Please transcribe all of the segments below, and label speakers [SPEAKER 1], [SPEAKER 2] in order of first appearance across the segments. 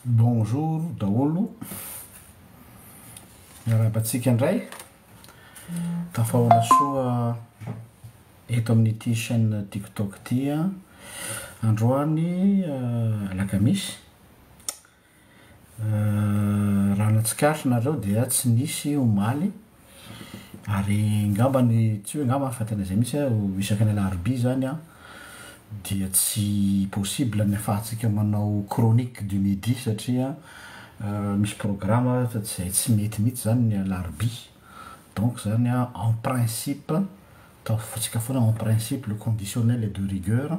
[SPEAKER 1] Bonjour daholo, miarahaba antsika indray, tafahoana soa eto amin'ity chaîne TikTok ity androany alakamisy. Raha nahatsikaritra nareo dia tsy nisy omaly ary ngambany, tsy hoe ngambany fa tena izay mihitsy aho, isaky ny alarobia zany an dia tsy possible ny afahantsika manao chronique du midi satria misy programme zay tsy mety mihitsy zany ny alarobia, donc zany an en principe ataontsika foana en principe le conditionnel est de rigueur,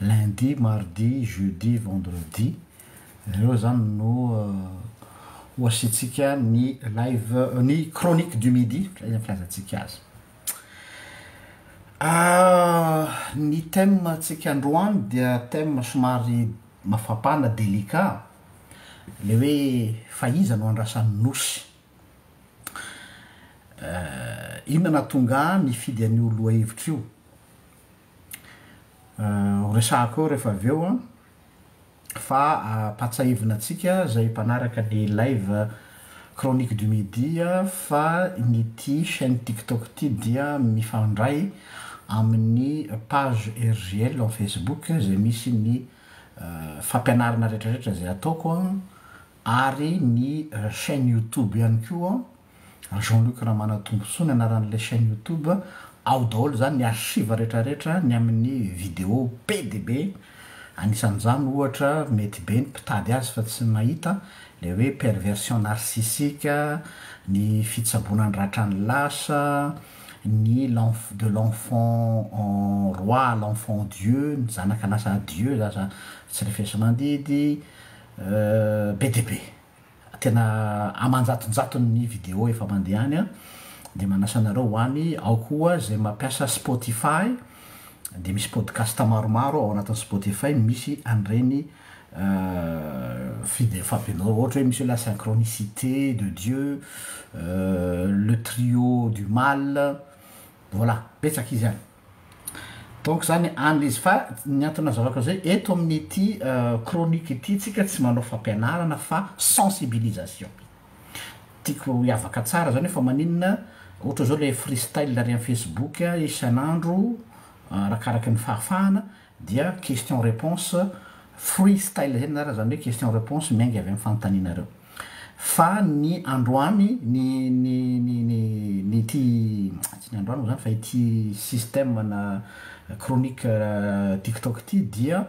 [SPEAKER 1] lundi, mardi, jeudi, vendredi. Ireo zany no ho asiantsika ny live, ny chronique du midi, zay zany filazantsika azy. Ny thème antsika androany dia thème somary mafampana, délicat, le hoe fa iza no andrasan'ny nosy? Inona nahatonga ahy nifidy an'io lohahevitra io? Ho resahako eo rehefa avy eo an. Fa ampatsahivina antsika izay mpanaraka ny live chronique du midi fa ny ity chaîne tiktok ity dia mifandray amin'ny page RJL en facebook izay misy ny fampianarana retraretra izay ataoko ary ny chaîne youtube ihany koa. Jean Luc Ramanantombosoa ny anaran'ilay chaîne youtube, ao daholo izany ny archive retraretra ny amin'ny vidéo be dia be, anisan'izany ohatra mety be ny mpitady azy fa tsy mahita, ilay hoe perversion narcissique, ny fitsaboana ny ratran'ny lasa, ny l'enf de l'enfant en roi à l'enfant Dieu, ny zanaka lasa Dieu lasa tsy refesi-mandidy, be dia be. Tena aman-jatonjatony ny vidéo efa mandeha any an, dia manasa anareo ho any, ao koa izay mampiasa Spotify dia misy podcast maromaro ao anatin'ny Spotify misy an'ireny fide- fampianao ohatra hoe misy hoe la synchronicité de Dieu, le trio du mal, voilà betsaka izy any. Donc zany any le izy fa ny antony nazavako an'izay eto amin'ity chronique ity tsika tsy manao fampianarana fa sensibilisation. Tiako hiavaka tsara zany hoe fa maninona ohatra zao le freestyle ary amin'ny facebook isan'andro arakaraky ny fahafahana dia question réponse freestyle zay ny anarany zany hoe question réponse miainga avy amin'ny fanontanianareo. Fa ny androany ny ny ny ny ny ity tsy ny androany moa zany fa ity système na chronique tiktok ity dia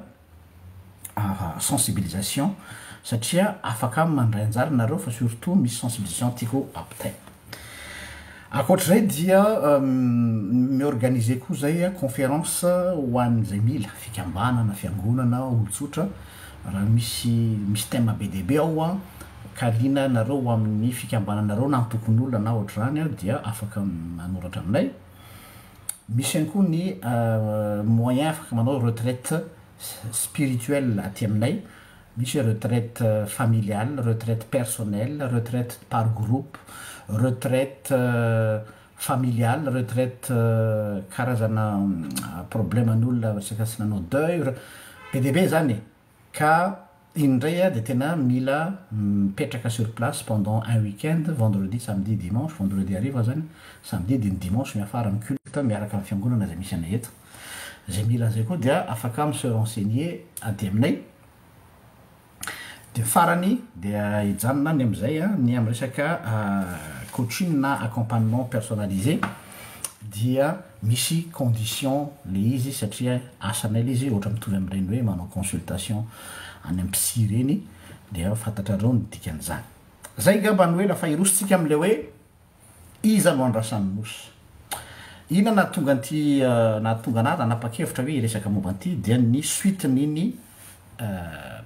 [SPEAKER 1] sensibilisation satria afaka mandray anjara nareo fa surtout misy sensibilisation tiako ampitaina. Ankoatr'izay dia mi-organiser koa zay conférence ho an'izay mila, fikambanana, fiangonana, olon-tsotra, raha misy misy thème be dia be ao an, ka liana nareo ho amin'ny fikambananareo na antokon'olona na ohatr'izany an, dia afaka manoratra aminay. Misy ihany koa ny moyen afaka manao retraite spirituelle aty aminay, Misy retraite familiale, retraite personnelle, retraite par groupe, retraite familiale, retraite karazana problème ny olona saika tsy nanao deuil, be dia be zany e! Ka iny indray a dia tena mila mipetraka sur place pendant un week-end, vendredi, samedi, dimanche, vendredi hariva zany, samedi dia ny dimanche miafara ny culte miaraka amin'ny fiangonana izay misy anay eto. Izay mila an'izay koa dia afaka mi se renseigner aty aminay. Dia farany dia hijanona ny amin'izay ny amin'ny resaka coaching na accompagnement personnalisé dia misy condition le izy satria asanay le izy ohatra mitovy amin'ireny hoe manao consultation any amin'ny psy ireny dia fantatrareo ny dikan'izany. Zay angamba no ela fa hiroso tsika amin'ilay hoe Iza no andrasan'ny Nosy? Inona nahatonga an'ity nahatonga anah nanapa-kevitra hoe hiresaka momba an'ity dia ny suite-n'iny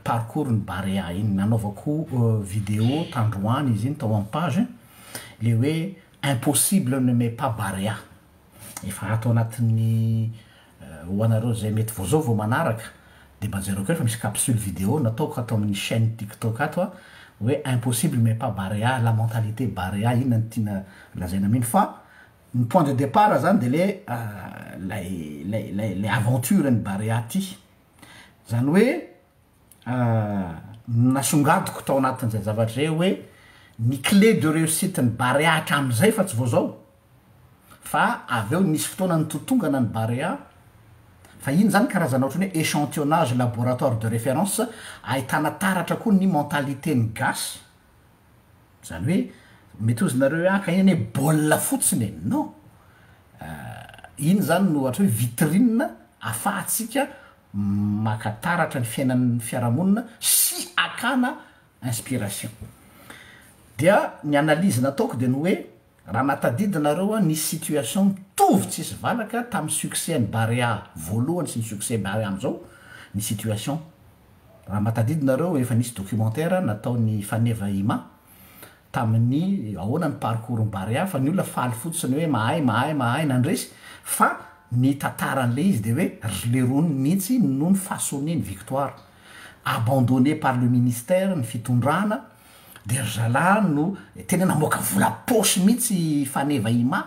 [SPEAKER 1] parcours-n'ny Barea iny. Nanaovako vidéo tandroany izy iny tao amin'ny page, le hoe impossible ne met pas Barea. Efa ato anatin'ny ho anareo izay mety vao zao vao manaraka dia mba jereo kely fa misy capsule vidéo nataoko ato amin'ny chaîne tiktok ato a hoe impossible mais pas Barea, la mentalité Barea, inona no tiana lazaina amin'iny fa ny point de départ zany dia le lay lay lay lay aventure ny Barea ty, zany hoe. Nasongadiko tao anatin'izay zavatra izay hoe ny clé de réussite ny Barea hatramin'izay fa tsy vao zao fa avy eo nisy fotoana nitotongana ny Barea fa iny zany karazana ohatran'ny hoe échantillonnage laboratoire de référence ahitana taratra koa ny mentalité ny gasy. Zany hoe mety hozy nareo hoe ah ka iny anie baolina fotsiny e, non, iny zany no ohatra hoe vitrine afahantsika maka taratra ny fiainan'ny fiarahamonina sy akana inspiration. Dia ny analyse nataoko dia ny hoe raha nahatadidy nareo an nisy situation mitovy tsisy valaka tamin'ny succès an'i Barea voalohany sy ny succès Barea amizao ny situation. Raha mahatadidy nareo efa nisy documentaire nataon'i Faneva Ima tamin'ny ahoana ny parcours ny Barea fa ny olona faly fotsiny hoe mahay mahay mahay nandresy fa ny tantaran'ilay izy dia hoe ry lerony mihitsy no ni-façonner ny victoire. Abandonné par le ministère ny fitondrana dia ry zalahy no tena namoaka vola poche mihitsy i Faneva Ima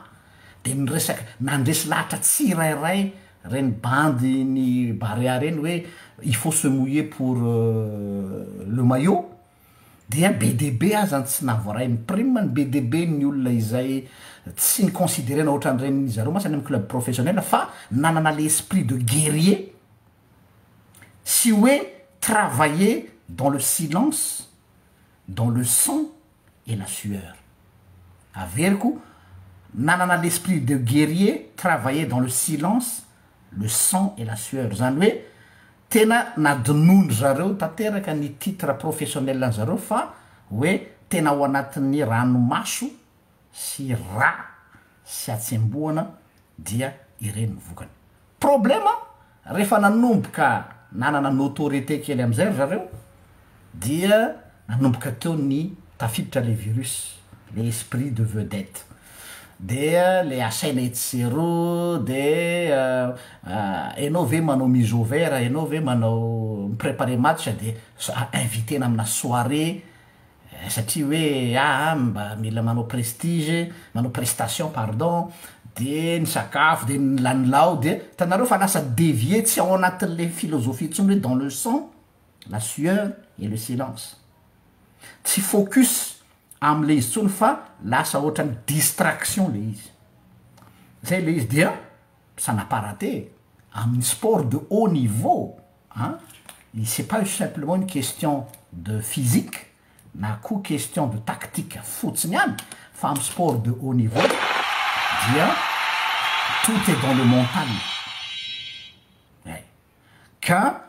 [SPEAKER 1] dia niresaka nandresy lahatra tsirairay reny bandy ny Barea reny hoe il faut se mouiller pour le maillot dia be dia be aza ny tsy nahavoaray ny prime ny be dia be ny olona izay tsy ni-considerena ohatran'ireny zareo mantsy any amin'ny club professionnel fa nanana le esprit de guerrier sy hoe travailler dans le silence dans le sang et la sueur. Averiko, nanana l'esprit de guerrier, travailler dans le silence, le sang et la sueur. Zany hoe tena nadinoin-dry zareo tanteraka ny titre professionnel an-zareo fa hoe tena ao anatin'ny ranomaso sy rà sy hatsembohana dia ireny ny vokany. Problema, rehefa nanomboka nanana notoriété kely amizay ry zareo dia nanomboka teo ny tafiditra le virus, le esprit de vedette, dia le asaina etsy sy eroa, de enao ve manao mise au vert, enao ve manao mi-preparer match de inviter-na amina soirée satria hoe aa mba mila manao prestige, manao prestation pardon, de ny sakafo de ny lanilao de hitanareo fa lasa devier tsy ao anatin'le philosophie intsony hoe dans le sang, la sueur et le silence, tsy focus am'le izy intsony fa lasa ohatran'ny distraction le izy, zay le izy dia ça n'a pas raté amin'ny sport de haut niveau an, c'est pas simplement une question de physique na koa question de tactique fotsiny ihany fa amy sport de haut niveau dia tout est dans le mental ay ka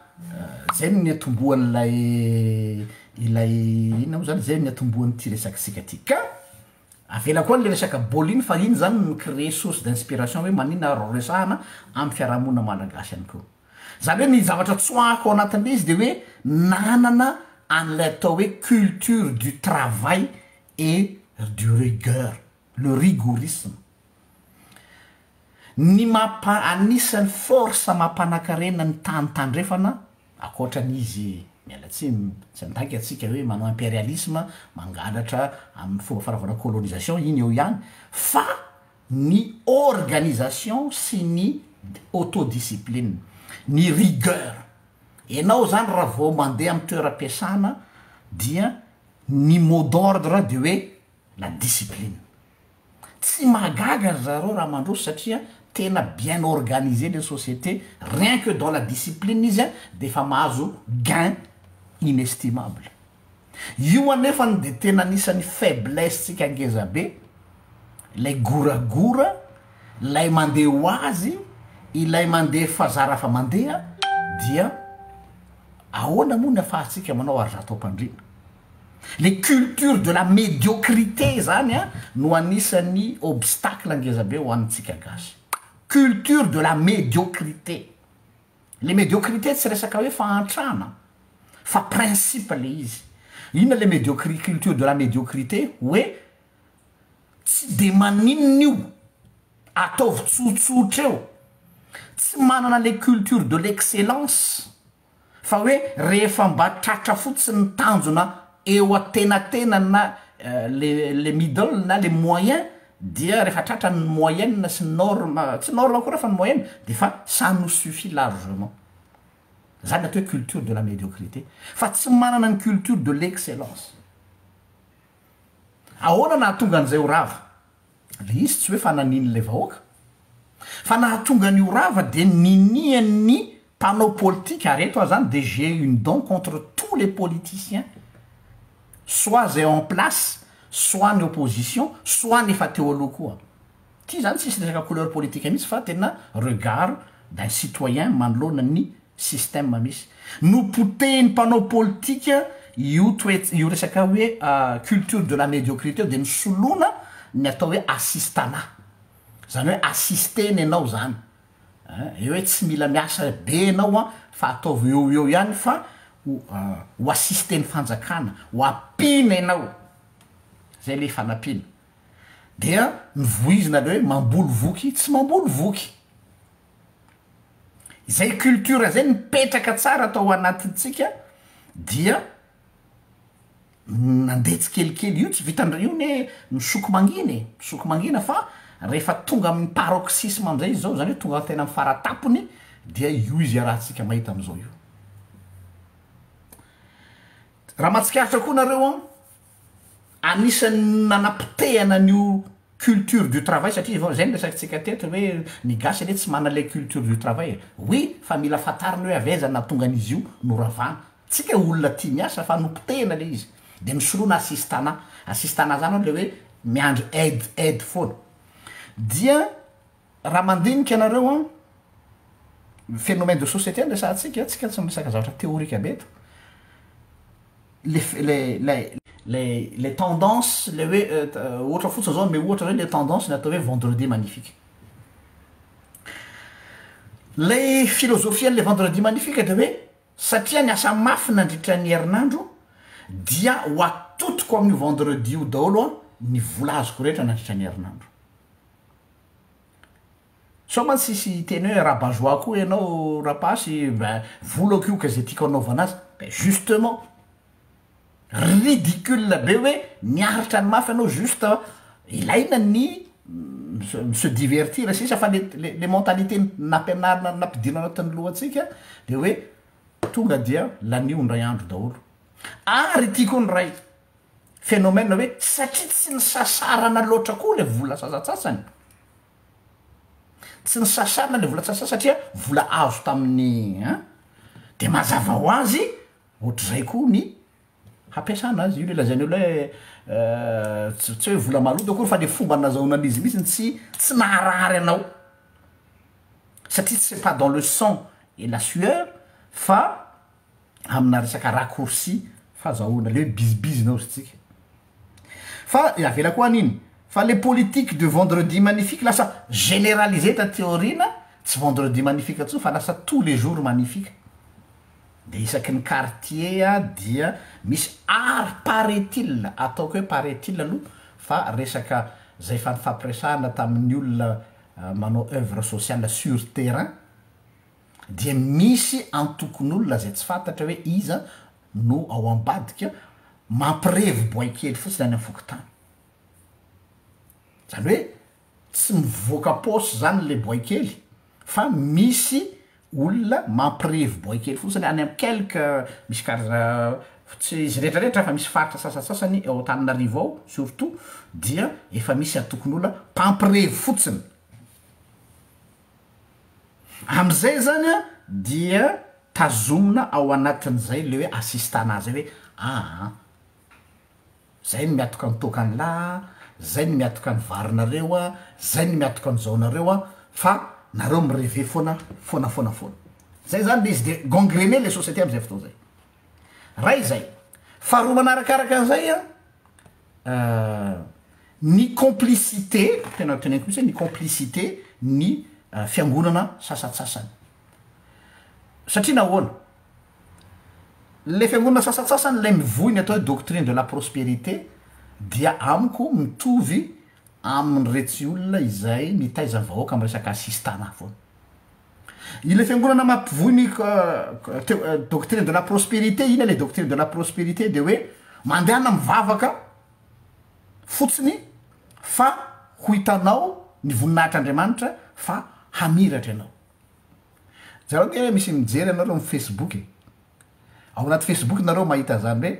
[SPEAKER 1] zay no niatombohan'ilay ilay inona moa zany zay no niatombohan'ity resakitsika ty ka avela koa le resaka baolina iny fa iny zany no mi-créer source d'inspiration hoe maninona ro resahana amy fiarahamonina malagasy ihany koa. Zany hoe ny zavatra tsoahako ao anatin'le izy de hoe nanana an'ilay atao hoe culture du travail et du rigueur, le rigorisme. Ny mampa- anisan'ny force mampanakarena ny tany tandrefana ankoatran'izy miala tsiny tsy andainga atsika hoe manao impérialisme mangalatra amin'ny fomba fanaovana colonisation iny eo ihany fa ny organisation sy ny autodiscipline, ny rigueur. Enao zany raha vao mandeha amy toeram-piasana dia ny mot d'ordre de hoe la discipline. Tsy mahagaga ry zareo raha mandroso satria tena bien organisé le société, rien que dans la discipline izy a de efa mahazo gain inestimable. Io anefany de tena anisan'ny faiblesse tsika ngeza be, lay goragora, lay mandeha ho azy, ilay mandeha fazara fa mandeha dia ahoana moa ny afahantsika manao ary zato ampandriana. Le culture de la médiocrité zany a no anisan'ny obstacle ngeza be ho antsika gasy. Culture de la médiocrité. Le médiocrité tsy resaka hoe fahantrana fa principe le izy. Inona le médiocri- culture de la médiocrité hoe tsy de maninona io, ataovy tsotsotra eo, tsy manana le culture de l'excellence fa hoe rehefa mba tratra fotsiny ny tanjona eo atenatenany na le middle na le moyen dia rehefa tratra ny moyenne sy ny norme, tsy norme koa refa ny moyenne de fa ça nous suffit largement. Zany atao hoe culture de la médiocrité. Fa tsy manana ny culture de l'excellence. Ahoana nahatonga an'izay ho rava? Le izy tsy hoe fananian'ilay vahoaka. Fa nahatonga an'io rava dia ninian'ny mpanao politika, ary eto aho zany dia j'ai une dent contre tous les politiciens, soit zay en place, soit ny opposition, soit ny efa teo aloha koa. Ty zany tsisy resaka couleur politique mihitsy fa tena regard d'un citoyen manoloana ny système misy. Nopotehin'ny mpanao politika io toe- io resaka hoe culture de la médiocrité io dia nisoloana ny atao hoe assistanat. Zany hoe assister-na ianao zany. Eo hoe tsy mila miasa be ianao an, fa ataovy eo ho eo ihany fa ho ho assister-n'ny fanjakana, ho ampiana ianao. Zay le fanampiana. Dia novoizina le hoe mamboly voky tsy mamboly voky. Izay culture zay nipetraka tsara tao anatintsika dia nandeha tsikelikely, io tsy vitan-dry io ne misoko mangina e, misoko mangina fa rehefa tonga amin'ny paroxysme amizay izy zao, zany hoe tonga tena amin'ny faratapony dia io izy iarahantsika mahita amizao io. Raha mahatsikaritra koa nareo an, anisan'ny nanapotehana an'io culture du travail satria efa zay no resakintsika teto hoe ny gasy anie tsy manana le culture du travail e, oui fa mila fantarina hoe avy aiza nahatonga an'izy io noravana, tsika olona tia miasa fa nopotehina le izy de nisoloana assistanat, assistanat zany hono le hoe miandry aide aide foana, dia raha mandinika nareo an, phénomène de société no resahantsika, tsika tsy miresaka zavatra théorique be eto, le le le le le tendance le hoe ohatra fotsiny zao ame ohatra hoe le tendance ny atao hoe vendredi magnifique, lay philosophie an'le vendredi magnifique de hoe satria niasa mafy nandritra ny herinandro dia ho atotiko amin'io vendredi io daholo an ny vola azoko rehetra nandritra ny herinandro. Sao mantsy hisy hiteny hoe rabat-joie koa ianao rapasy, ben volako io ka ze tiako anaovana azy, ben justement, ridicule be hoe niaritra ny mafy ianao juste ilaina ny mi-se divertir sisa fa le le mentalité nampianarina nampidirina anatin'ny lohantsika de hoe tonga dia lanio indray andro daholo, ary ity koa ny ray phénomène hoe satria tsy nisasarana loatra koa le vola sasatsasany, Tsy nisasarana le vola tsy nisasarana satria vola azo tamin'ny an, de mazava ho azy ohatr'izay koa ny hampiasana azy, io le lazain'ny olona hoe tsy tsy hoe vola maloto akory fa le fomba nazahoana an'izy mihitsy tsy tsy naharary anao satria c'est pas dans le sang et la sueur fa amina resaka raccourci fazahoana le hoe bizibizina ozy tsika fa avela koa any iny fa le politique de vendredi magnifique lasa généralisé taty aoriana tsy vendredi magnifique tsony fa lasa tous les jours magnifique de isaky ny quartier a dia misy ary parait-il ataoko hoe parait-il aloha fa resaka zay efa nifampiresahana tamin'ny olona manao oeuvre sociale sur terrain dia misy antokon'olona izay tsy fantatra hoe iza no ao ambadika mampirevy boay kely fotsiny any amin'ny fokontany. Izany hoe tsy mivoaka paosy izany le boay kely fa misy olona mampirevy boay kely fotsiny any amin'ny quelque misy karazana tsy izy rehetra rehetra fa misy faritra sasantsasany ao Antananarivo ao surtout dia efa misy antokon'olona mpampirevy fotsiny. Amizay zany an dia tazomina ao anatin'izay le hoe assistanat zay hoe aa zay no miatoka ny toakan'lah a, zay no miatoka ny varinareo a, zay no miatoka an'izao nareo a, fa nareo mi-rever foana foana foana foana. Zay zany le izy de gangrené le société amizay fotoana zay. Ray zay. Faharoa manarakaraka an'izay an, Ny complicité, tena teneniko mihitsy hoe ny complicité ny fiangonana sasatsasany. Satria nahoana? Le fiangonana sasatsasany lay mivoy ny atao hoe doctrine de la prospérité dia amiko mitovy amin'iretsy olona izay mitaiza ny vahoaka amin'ny resaka assistanat foana. Ilay fiangonana mampivoy ny doctrine de la prospérité, inona ilay doctrine de la prospérité de hoe mandehana mivavaka fotsiny fa ho hitanao ny voninahitr'Andriamanitra fa hamiratra ianao. Zareo ange misy mijery anareo am facebook e. Ao anaty facebook nareo mahita zany hoe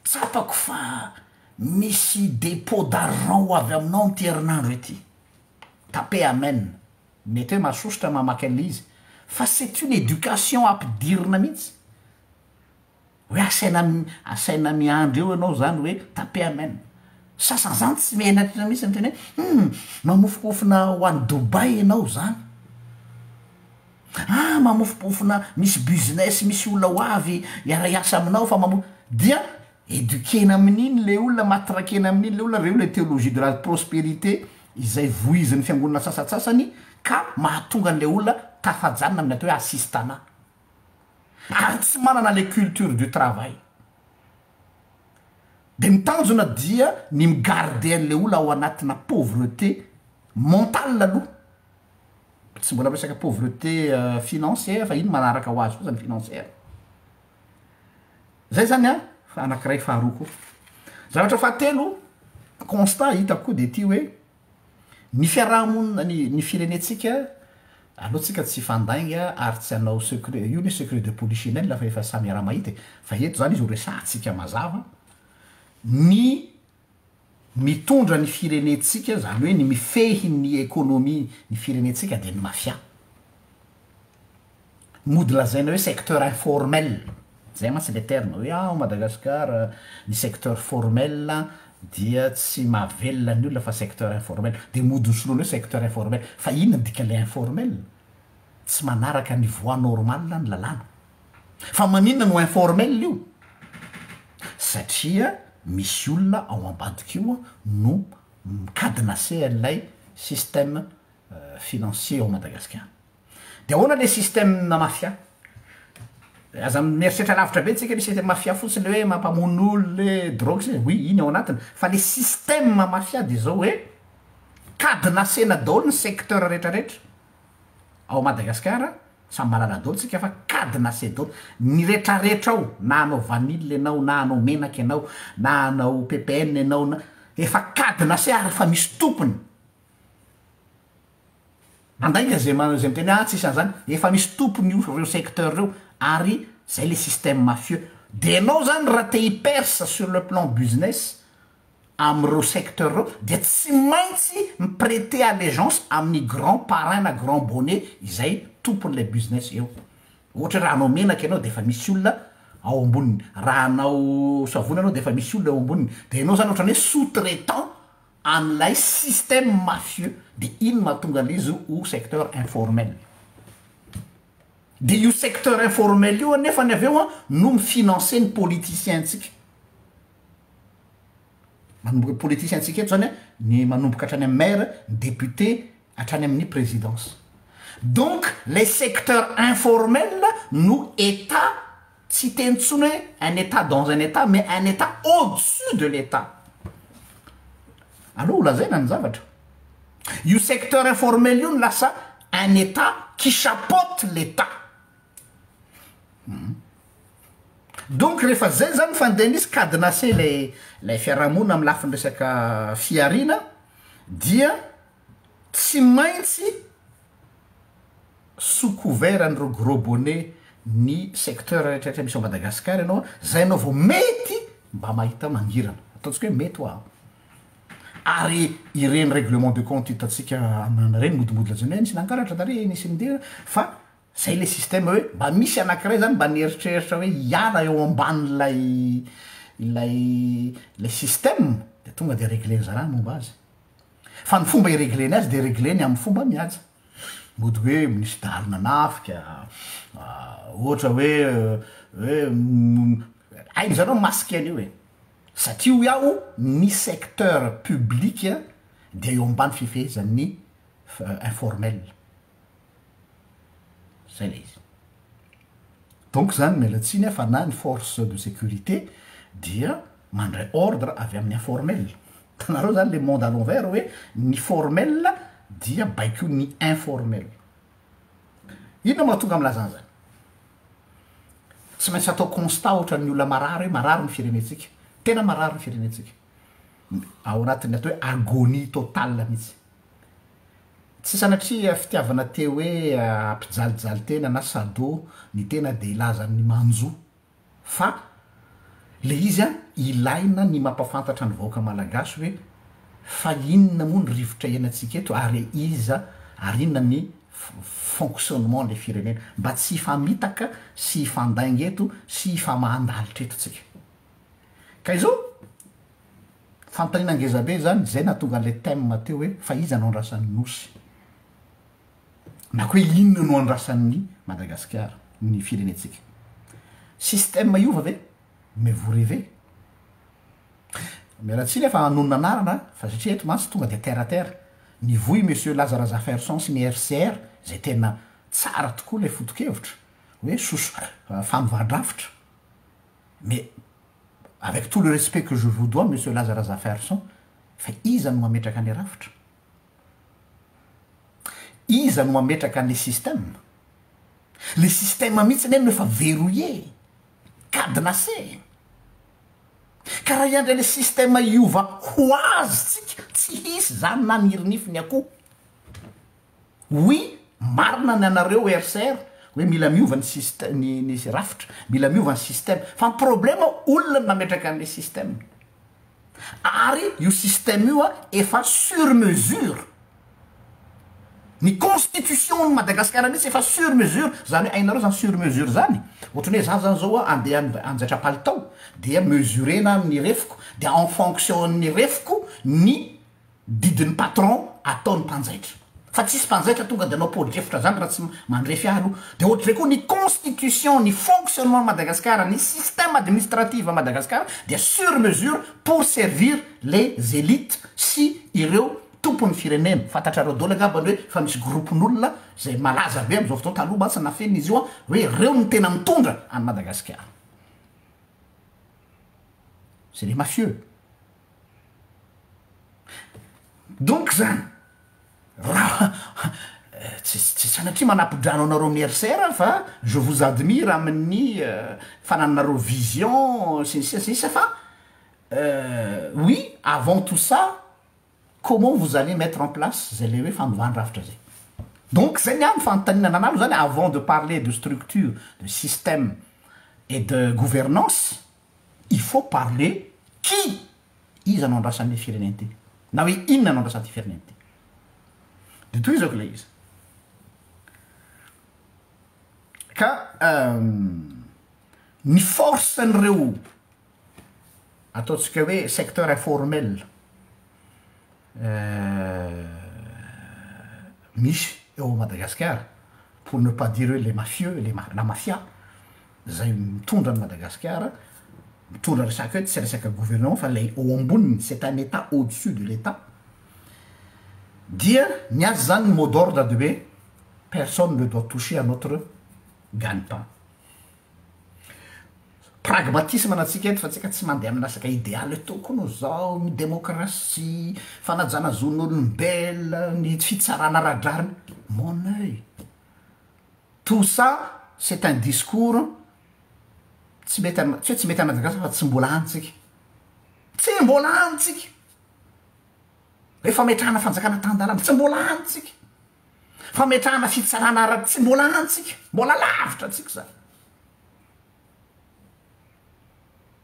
[SPEAKER 1] tsapako fa misy depot d'argent ho avy aminao amty herinandro ity. Tapez amen. Mety hoe mahasosotra mamaky an'le izy fa c'est une éducation ampidirina mihitsy. Hoe asaina asaina miandry eo ianao zany hoe tape amen. Sasany zany tsy menatra mihitsy miteny hoe hum mamofopofona ho any Dubaï ianao zany. Ah mamofopofona misy business misy olona ho avy hiara-hiasa aminao fa mamo dia eduquer-na amin'iny le olona, matraquer-na amin'iny le olona, reo le théologie de la prospérité izay voizin'ny fiangonana sasantsasany ka mahatonga an'le olona tafajanona amin'ny atao hoe assistanat. Ary tsy manana le culture du travail. De ny tanjona dia ny mi-garder an'le olona ao anatina pauvreté mentale aloha, tsy mbola miresaka pauvreté financière fa iny manaraka ho azy koa zany financière. Zay zany an, fa anakiray faharoa koa. Zavatra fahatelo, constat hitako koa de ty hoe, Ny fiaraha-monina, ny ny firenentsika, aleo tsika tsy hifandainga ary tsy hanao secret, io anie secret de polichinelle fa efa samy iaraha-mahita e, fa eto zany izy ho resahantsika mazava, ny mitondra ny firenentsika, zany hoe ny mifehy ny économie ny firenentsika dia ny mafia. Mody lazaina hoe secteur informel, zay mantsy le terme hoe ao Madagascar ny secteur formel dia tsy mahavelona ny olona fa secteur informel, de mody nosoloina hoe secteur informel, fa inona ny dikan'le informel? Tsy manaraka ny voie normale ny lalàna. Fa maninona no informel io? Satria misy olona ao ambadika io no mi-cadenasser an'ilay système financier ao Madagasikara. De ahoana le système na mafia? Aza mieritreritra lavitra be tsika misy mafia fotsiny le hoe mampamono olo le drogue sy oui iny ao anatiny fa le système mafia de zao hoe cadenasena daholo ny secteur retraretra ao Madagascar samy mahalala daholo tsika fa cadenase daholo ny retraretra ao na hanao vanille enao na hanao menaka enao na hanao ppn enao na efa cadenase ary efa misy tompony. Mandainga zay zay miteny hoe ah tsisy an'zany, efa misy tompony io reo secteur reo ary zay le système mafieux, de enao zany raha te hi perce sur le plan business amreo secteur reo dia tsy maintsy mi preter allegence amin'ny grand parrain na grand bonnet izay tompon'ilay business eo, ohatra hoe raha hanao menaka ianao de efa misy olona ao amboniny, raha hanao savony ianao de efa misy olona eo amboniny, de enao zany ohatrany hoe sous traitant an'ilay système mafieux de iny mahatonga an'ilay izy ho secteur informel. De io secteur informel io anefany avy eo an no mi-financer ny politicien-tsika. Manomboka politicien-tsika eto zany an, ny manomboka hatrany amin'ny maire, ny député, hatrany amin'ny présidence. Donc lay secteur informel no Etat Tsy hiteny intsony hoe un Etat dans un Etat mais un Etat au-dessus de l'Etat. Aleo ho lazaina ny zavatra. Io secteur informel io no lasa un Etat qui chapeaute l'Etat. Donc rehefa zay zany ny fandehan'izy cadenassé ilay ilay fiarahamonina amin'ny lafiny resaka fihariana dia tsy maintsy sous couvert an'ireo gros bonnet ny secteur rehetra rehetra misy ao Madagascar ianao an, zay ianao vao mety mba mahita mangirana, ataontsika hoe mety hoa ary ireny règlement de compte hitantsika aminana ireny modimody lazaina hoe nisy nangalatra tary, nisy nidera fa zay le système hoe mba misy anakiray zany mba nieritreritra hoe hiala eo ambanin'ilay ilay ilay système de tonga de regler-ny zalahy ny momba azy. Fa ny fomba hi-regler-ny azy dia regler-ny amin'ny fomba mihaja. Mody hoe nisy dahalo nanafika, ohatra hoe hoe hain-dry zareo mi-masquer an'io e. Satria hoy aho ny secteur public dia eo ambany fifehezan'ny informel. Zay le izy. Donc zany miala tsiny aho fa na ny force de sécurité dia mandray ordre avy amin'ny informel. Hitanareo zany le monde à l'envers hoe ny formel dia baikoin'ny informel. Inona mahatonga milaza an'izany? Tsy maintsy atao constat ohatran'ny olona marary hoe marary ny firenentsika. Tena marary ny firenentsika. Ao anatin'ny atao hoe agonie totale mihitsy. Tsy sanatria fitiavana te hoe hampijalijaly tena na sado ny tena de hilaza ny manjo fa le izy an ilaina ny mampafantatra ny vahoaka malagasy hoe fa inona moa ny rivotra iainantsika eto ary iza ary inona ny fonctionnement le firenena mba tsy hifamitaka sy hifandainga eto sy hifamahan-dalitra eto tsika. Ka izao, fanontaniana ngeza be izany, izay nahatonga an'ilay thème teo hoe fa iza no andrasan'ny Nosy? Na koa hoe inona no andrasan'ny Madagasikara, ny firenentsika? Système hiova ve? Mais vous rêvez. Miala tsiny aho fa hanonona anarana fa satria eto mantsy tonga dia terre à terre. Nivoy Monsieur Laza Razafiarison sy ny RCR izay tena tsara tokoa ilay foto-kevitra hoe soso fanovan-drafitra. Mais avec tout le respect que je vous dois Monsieur Laza Razafiarison fa iza no mametraka ny rafitra? Iza no mametraka ny système? Le système mihitsy anie no efa verrouillé, cadenassé. Ka raha hiandry an'le système hiova ho azy tsika, tsy hisy zany na ny hirinify ny akoho. Oui, marina ny anareo RCR hoe mila miova ny syste- ny ny rafitra, mila miova ny système, fa ny problème olona no nametraka an'le système. Ary io système io a efa sur mesure, ny constitution ny Madagasikara mihitsy efa sur mesure, zany hoe hainareo zany sur mesure zany? Ohatran'ny hoe za zany zao a andeha hanjaitra palitao dia mesurer-na ny refiko dia en fonction ny refiko ny Didin'ny patron ataon'ny mpanjaitra. Fa tsisy mpanjaitra tonga de hanao pôdrefitra zany raha tsy mandrefy ahy aloha. De ohatr'izay koa ny constitution, ny fonctionnement Madagascar, ny système administrative Madagascar dia sur mesure pour servir les élites sy ireo tompon'ny firenena. Fantatrareo daholo angambany hoe fa misy groupe-n'olona izay malaza be amin'izao fotoana, taloha mantsy nafenina izy io an, hoe ireo no tena mitondra an'i Madagasikara. C'est les mafieux. Donc zany raha tsy tsy sanatria manapo-drano anareo amin'ny RCR aho fa je vous admire amin'ny fanananareo vision sy ny sisa sy ny sisa fa oui avant tout ça comment vous allez mettre en place zay le hoe fanovan-drafitra zay. Donc zay ny ahy ny fanontaniana nanalo zany avant de parler de structure, de système et de gouvernance il faut parler qui iza no andrasan'ny firenena ity na hoe inona no andrasan'ity firenena ity de tohizako ilay izy ka ny force an'ireo ataontsika hoe secteur informel misy eo Madagasikara pour ne pas dire hoe les mafieux les la mafia zay mitondra an'i Madagasikara, mitondra resaka hoe tsy resaka gouvernement fa lay eo amboniny, c'est un Etat au dessus de l'Etat, dia ny azy zany ny mot d'ordre de hoe personne ne doit toucher à notre gagne pain. Pragmatisme antsika eto fa tsika tsy mandeha amina resaka ideal hoe tokony ho zao ny demokrasia, fanajana zon'olombelona, ny fitsarana ara-drariny, mon oeil. Tout ça c'est un discours tsy mety any, tsy hoe tsy mety any Madagascar fa tsy mbola any tsika. Tsy mbola any tsika. Hoe fametrahana fanjakana tan-dalàna, tsy mbola any tsika. Fametrahana fitsarana ara, tsy mbola any tsika. Mbola lavitra antsika zany.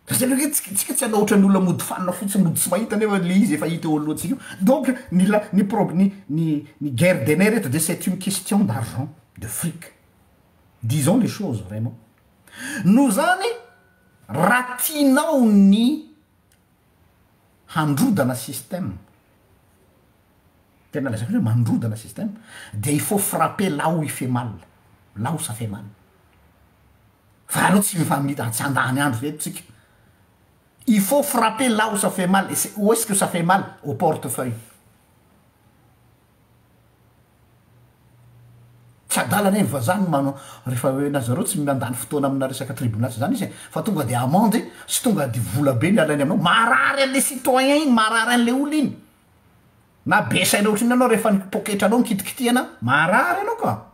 [SPEAKER 1] Fa zay aloha tsika tsika tsy hanao ohatran'ny olona mody fanina fotsiny mody tsy mahita nefa le izy efa hita eo anoloantsika eo. Donc ny la ny prob ny ny ny guerre des nerfs eto de c'est une question d'argent, de fric. Disons les choses vraiment. Noho zany raha tianao ny handrodana système, tena lazaiko hoe mandrodana système, dia il faut frapper là où il fait mal, là où ça fait mal. Fa aleo tsy mifamita tsy handany andro eto tsika. Il faut frapper là où ça fait mal et c'est où est-ce que ça fait mal? Au portefeuille. Tsy adala anie ny vazaha no manao rehefa hoe na zareo tsy mandany fotoana amina resaka tribunal sy zany izy e, fa tonga de amende sy tonga de vola be ny alainy aminao, marary an'le citoyen iny, marary an'le olona iny. Na be saina ohatrinona anao rehefa ny poketranao no kitikitihana, marary anao ka.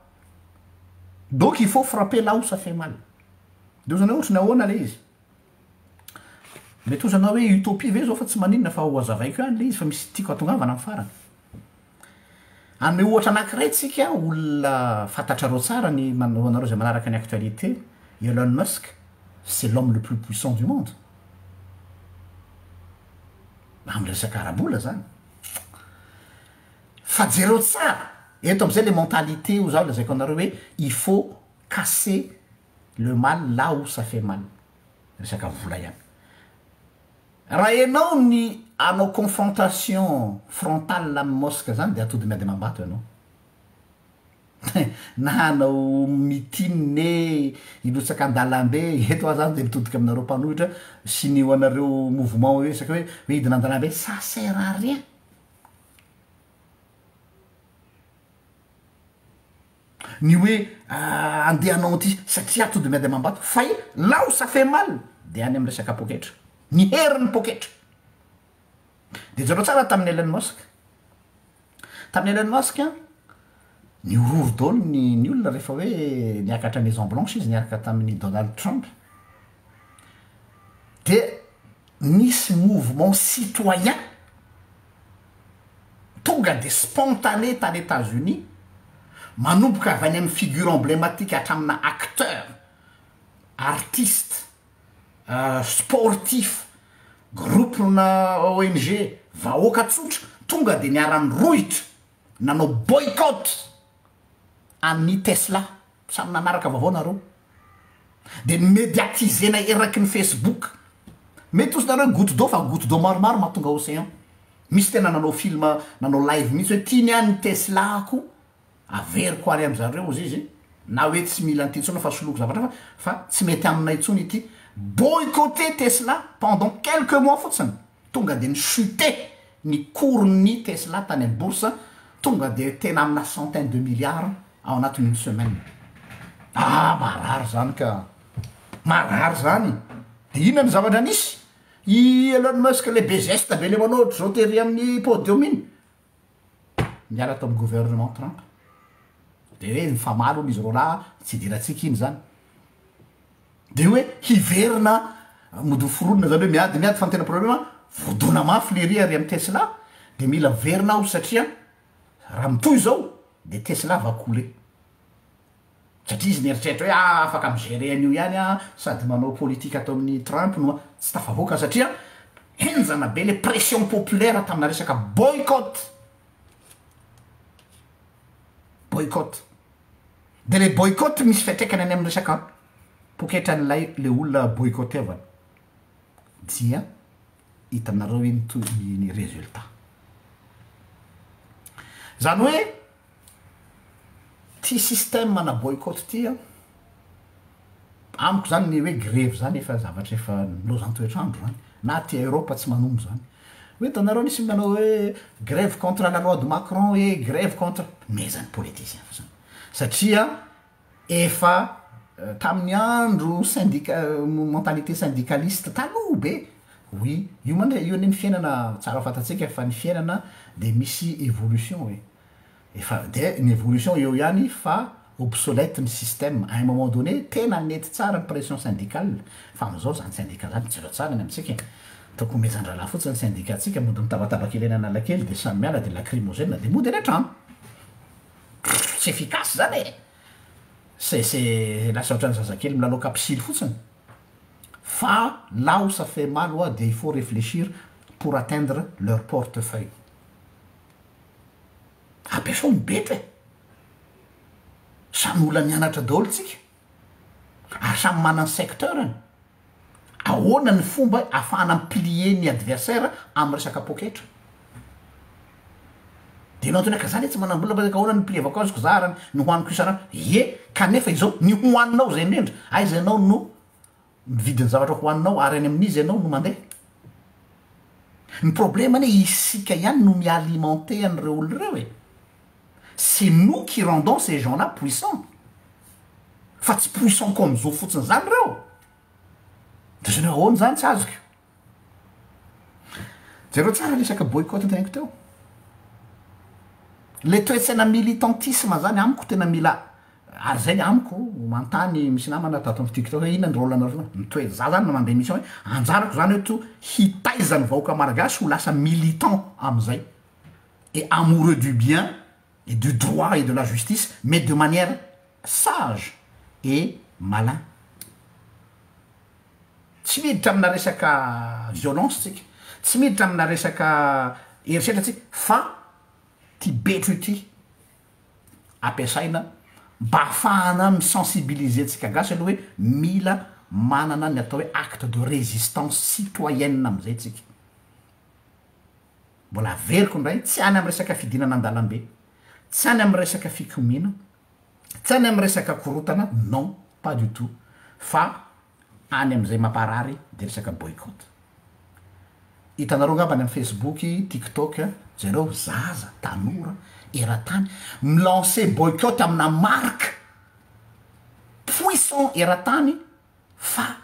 [SPEAKER 1] Donc il faut frapper là où ça fait mal. De ozy anao ohatry ny ahoana le izy? Mety ozy anao hoe utopie ve zao fa tsy maninona fa ho azavaiko ihany le izy fa misy tiako hatongavana amin'ny farany. Hanome ohatra anankiray tsika, olona fantatrareo tsara ny anareo izay manaraka ny actualité, Elon Musk, c'est l'homme le plus puissant du monde. Amin'ny resaka ara-bola zany. Fa jereo tsara, eto amizay le mentalité hoy zaho lazaiko anareo hoe il faut casser le mal là où ça fait mal. Resaka vola ihany. Raha enao ny hanao confrontation frontale amin'ny mosque zany de atody miady amam-bato ianao. Na hanao meeting e, hirotsaka an-dalambe, eto aho zany de mitodika aminareo mpanohitra sy ny ho anareo mouvement hoe resaka hoe hoe hidina an-dalambe, ça sert à rien. Ny hoe andeha hanao an'ity satria ato de miady amam-bato fa i là où ça fait mal de any amin'ny resaka poketra, ny herin'ny poketra. De jereo tsara tamin'i Elon Musk, tamin'i Elon Musk nihorohoro daholo ny ny olona rehefa hoe niakatra Maison Blanche izy niaraka tamin'i Donald Trump, de nisy mouvement citoyen tonga de spontané tany Etats-Unis, manomboka avy any amin'ny figure emblématique hatramina acteur, artiste, sportif, groupe-na ONG, vahoaka tsotra, tonga de niara-nirohitra nanao boycott an'ny Tesla. Samy nanaraka vaovao nareo. De ni-mediatiser-na eraky ny Facebook. Mety ozy nareo goutte d'eau fa goutte d'eau maromaro mahatonga océan. Misy tena nanao film, nanao live mihitsy hoe ty ny ahy ny Tesla-ko, averiko any amizareo ozy izy, na hoe tsy mila an'ity intsony aho fa soloiko zavatra hafa fa tsy mety aminay intsony ity. Boycotter Tesla pendant quelques mois fotsiny. Tonga de ni-chuter ny cours-n'ny Tesla tany amin'ny bourse, tonga de tena amina centaine de milliards ao anatin'ny une semaine. Ah marary zany ka! Marary zany! De inona ny zavatra nisy? I Elon Musk le be geste be le manao ohatr'izao tery amin'ny podium iny, niala tao amin'ny gouvernement Trump. De hoe nifamaly hono izy roalahy, tsy idirantsika iny zany. De hoe hiverina mody ho foronina zany hoe miady miady fa ny tena problema voadona mafy lery ary am Tesla de mila miverina aho satria raha mitohy zao de Tesla va couler satria izy nieritreritra hoe ah afaka mi gerer an'io ihany aho sady manao politique ato amin'ny Trump no tsy tafavoaka satria henjana be le pression populaire tamina resaka boycott boycott De le boycott misy fiantraikany any amin'ny resaka poketran'ilay le olona boycottevana dia hitanareo iny to ny résultat. Zany hoe ty système ana boycott ty an, amiko zany ny hoe grevy zany efa zavatra efa nilaozan-toetr'andro zany, na aty Europe tsy manombo zany. Hoe hitanareo nisy manao hoe grève contre la loi de Macron hoe grève contre, meza ny politicien fotsiny satria efa tamin'ny andro syndic- mentalité syndicaliste taloha be, oui io man- io anie ny fiainana tsara fantatsika fa ny fiainana de misy évolution e. Efa de ny évolution eo ihany fa obsolète ny système, à un moment donné tena nety tsara ny pression syndicale fa amizao zany syndicat zany jereo tsara ny amintsika e, ataoko omezan-drahalahy fotsiny ny syndicat tsika mody mitabataba kely eny Analakely de samy miala de lacrymogène de mody any an-trano, tsy efficace zany e, c'est c'est lasa ohatran'ny zazakely milalao kapisily fotsiny fa là où ça fait mal hoa de il faut réfléchir pour atteindre leur portefeuille. Ampiasao ny betro e! Samy olona nianatra daholo tsika ary samy manana ny secteur-ny. Ahoana ny fomba ahafahana mi-plier ny adversaire amin'ny resaka poketra? De enao antony ka za le tsy manam-bola fa ahoana ny plier-vako azy ko za ary ny hohaniko isan'andro. Ie, kanefa izao ny hohaninao zay indrindra, aiza ianao no mividy ny zavatra hohaninao ary any amin'iza ianao no mandeha? Ny problème anie isika ihany no mi-alimenter an'ireo olona ireo e! C'est nous qui rendons ces gens là puissants fa tsy puissants comme zo fotsiny zany ireo! De zany hoe ahoana zany tsy azoko? Jereo tsara resaka boycott noteneniko teo. Le toe-tsaina militantisme zany amiko tena mila ary zay ny amiko manontany misy namana tato am tiktok hoe inona ny rôle anareo ny toe za zany mandeha mission hoe anjarako zany hoe to hitaiza ny vahoaka malagasy ho lasa militant amizay et amoureux du bien. Et du droit et de la justice mais de manière sage et malin. Tsy miditra amina resaka violence tsika, tsy miditra amina resaka herisetra tsika fa ty betro ity ampiasaina mba ahafahana mi-sensibiliser antsika gasy aloha hoe mila manana ny atao hoe acte de résistance citoyenne amizay tsika. Mbola averiko indray, tsy any amin'ny resaka fidinana an-dalambe, tsy any amin'ny resaka fikomiana, tsy any amin'ny resaka korotana, non, pas du tout, fa any amin'izay mamparary dia resaka boycott. Hitanareo angamba any amin'ny Facebook, TikTok, jereo zaza, tanora, eran-tany, mi-lancer boycott amina marque puissant eran-tany, Fa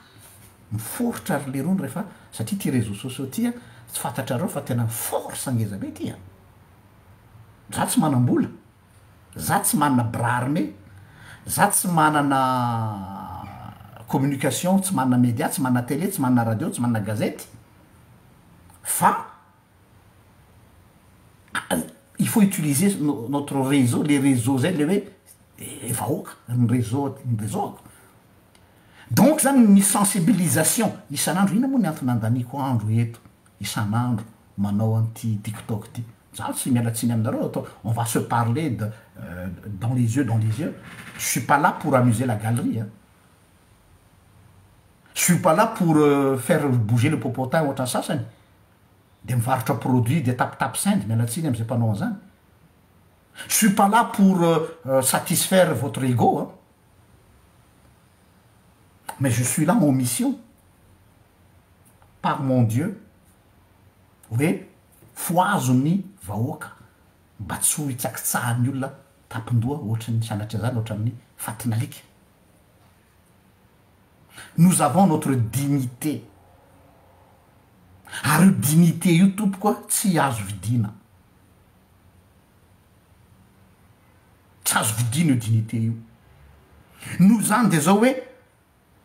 [SPEAKER 1] miforitra ry lerony rehefa satria ty réseaux sociaux ty a tsy fantatrareo fa tena force ngeza be ty a! Za tsy manam-bola, za tsy manana bras armé, za tsy manana communication, tsy manana media, tsy manana télé, tsy manana radio, tsy manana gazety fa il faut utiliser notre réseau, le réseau zay le hoe vahoaka, ny réseau ny réseau-ko. Donc zany ny sensibilisation isan'andro, inona moa ny antony andaniako andro eto isan'andro manao an'ity tiktok ty, za tsy miala tsiny aminareo atao, on va se parler de dans les yeux dans les yeux, je suis pas là pour amuser la galerie an, je suis pas là pour faire bouger le popotin ohatran'ny sasany, de mivarotra produit de tapitapy sendy, miala tsiny am'zay mpanao an'zany, je suis pas là pour satisfaire votre ego an. Mais je suis là en mission par mon Dieu hoe fohazo ny vahoaka mba tsy ho hitsakitsahan'ny olona tampon-doha ohatran'ny sanatria zany ohatran'ny fatin'alika. Nous avons notre dignité ary io dignité io tompoko a tsy azo vidiana. Tsy azo vidiana io dignité io. Noho izany dia zao hoe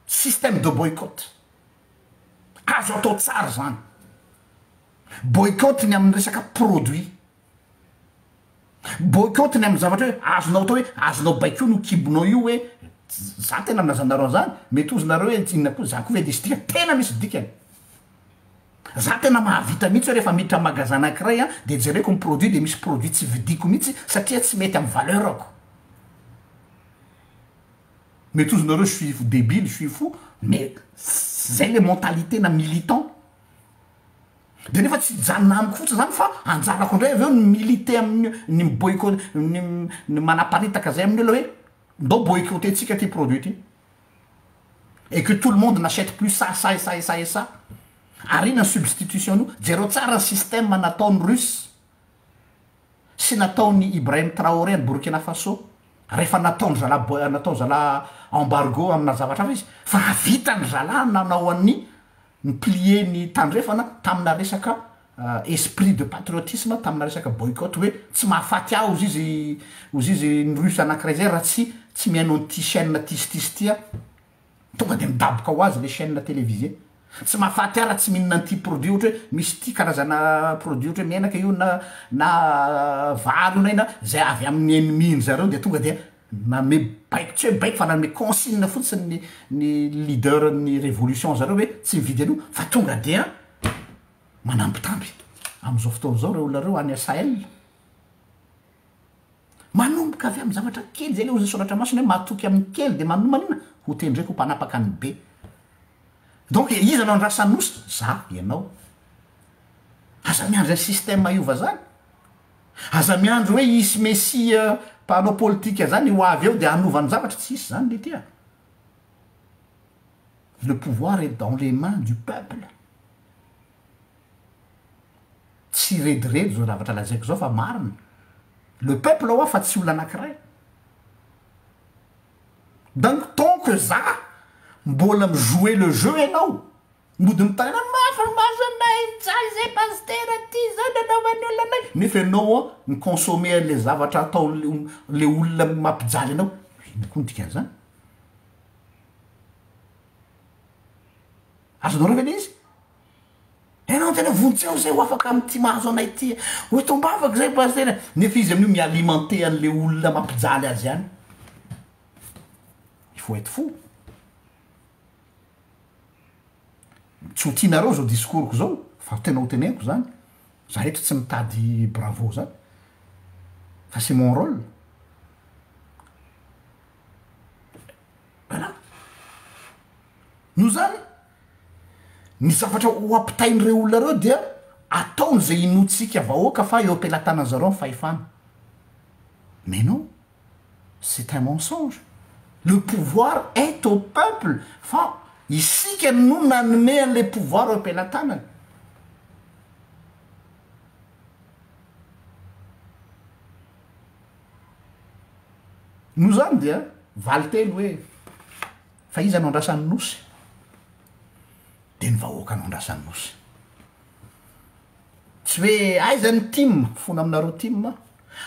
[SPEAKER 1] système de boycott. Azo atao tsara izany. Boycott ny amin'ny resaka produit. Boycott ny amin'ny zavatra hoe azonao atao hoe azonao baikoina io kibonao io hoe za tena milaza aminareo an'izany, mety hozy nareo hoe inona koa, zany koa ve diso dikany, tena misy dikany. Za tena mahavita mihitsy hoe rehefa miditra magasin anakiray an de jereko ny produit de misy produit tsy vidiko mihitsy satria tsy mety am valeur-ko. Mety hozy nareo je suis debile, je suis fou mais zay le mentalité na militant. De nefa tsy hijanona amiko fotsiny zany fa anjarako ndray avy eo ny militer amin'ny ny mi-boycott ny ny manaparitaka zay amin'ny olona hoe ndao boycotter-tsika ty produit ty. Et que tout le monde n'achète plus ça, ça et ça et ça et ça. Ary inona ny substitution-n'io? Jereo tsara ny système nataon'ny russe sy nataon'i Ibrahim Traoré any Burkina Faso rehefa nataon-dry zalahy bo- nataon-dry zalahy embargo amina zavatra hafa izy fa vitany zalahy nanao an'ny ni-plier ny tandrefana tamina resaka esprit de patriotisme tamina resaka boycott hoe tsy mahafaty ahy ozy izy ozy izy ny russe anakiray zay raha tsy tsy mihaino an'ity chaine ty sy ty sy ty aho tonga de midaboka ho azy le chaine télévisée tsy mahafaty ahy raha tsy mihinana an'ity produit ohatra hoe misy ty karazana produit ohatra hoe menaka io na na vary io na ina zay avy amin'ny ennemi-ny zareo de tonga dia nanome baiko tsy hoe baiko fa nanome consigne fotsiny ny ny leader ny révolution zareo hoe tsy mividy an'io fa tonga dia Manambitamby amin'izao fotoana izao ireo olona ireo any Sahel. Manomboka avy amin'ny zavatra kely izay ilay hozy ny soratra masina hoe matoky amin'ny kely dia maninona ho tendreko ho mpanapaka ny be. Donc iza no andrasan'ny nosy? Za, ianao. Aza miandry ny système hiova zany. Aza miandry hoe hisy messie mpanao politika zany ho avy eo dia hanova ny zavatra, tsy hisy zany le ty a. Le pouvoir est dans les mains du peuple. Tsy rediredy zao zavatra lazaiko zao fa marina. Le peuple hoa fa tsy olona anakiray. Donc tant que za mbola mi jouer le jeu enao, mody mitaraina mafy ny masonay, mijaly zay pasitera ty zao nanaovan'ny olona anay, nefa enao an mi consommer an'le zavatra ataon'le le olona mampijaly anao, inona koa ny dikan'izany? Azonareo ve le izy? Enao. miteny hoe vonjeo zay ho afaka amin'ity mahazo anay ity e, ho eto am-bavaka zay pasitera, nefa izy amin'io mi-alimenter an'le olona mampijaly azy ihany. Il faut être fou. Tsy ho tianareo zao discours-ko zao fa tena ho teneniko zany, za eto tsy mitady bravo zany fa c'est mon rôle. Voilà. Noho zany, ny zavatra ho ampitain'ireo olona ireo dia ataony zay inoantsika vahoaka fa eo am-pelatanan'zareo ny fahefana. Mais non. C'est un mensonge. Le pouvoir est au peuple fa isika no nanome an'ilay pouvoir eo am-pelatanany. Noho izany dia valinteny hoe fa iza no andrasan'ny nosy? Dia ny vahoaka no andrasan'ny nosy. Tsy hoe aiza ny tim, mifona aminareo tim aho.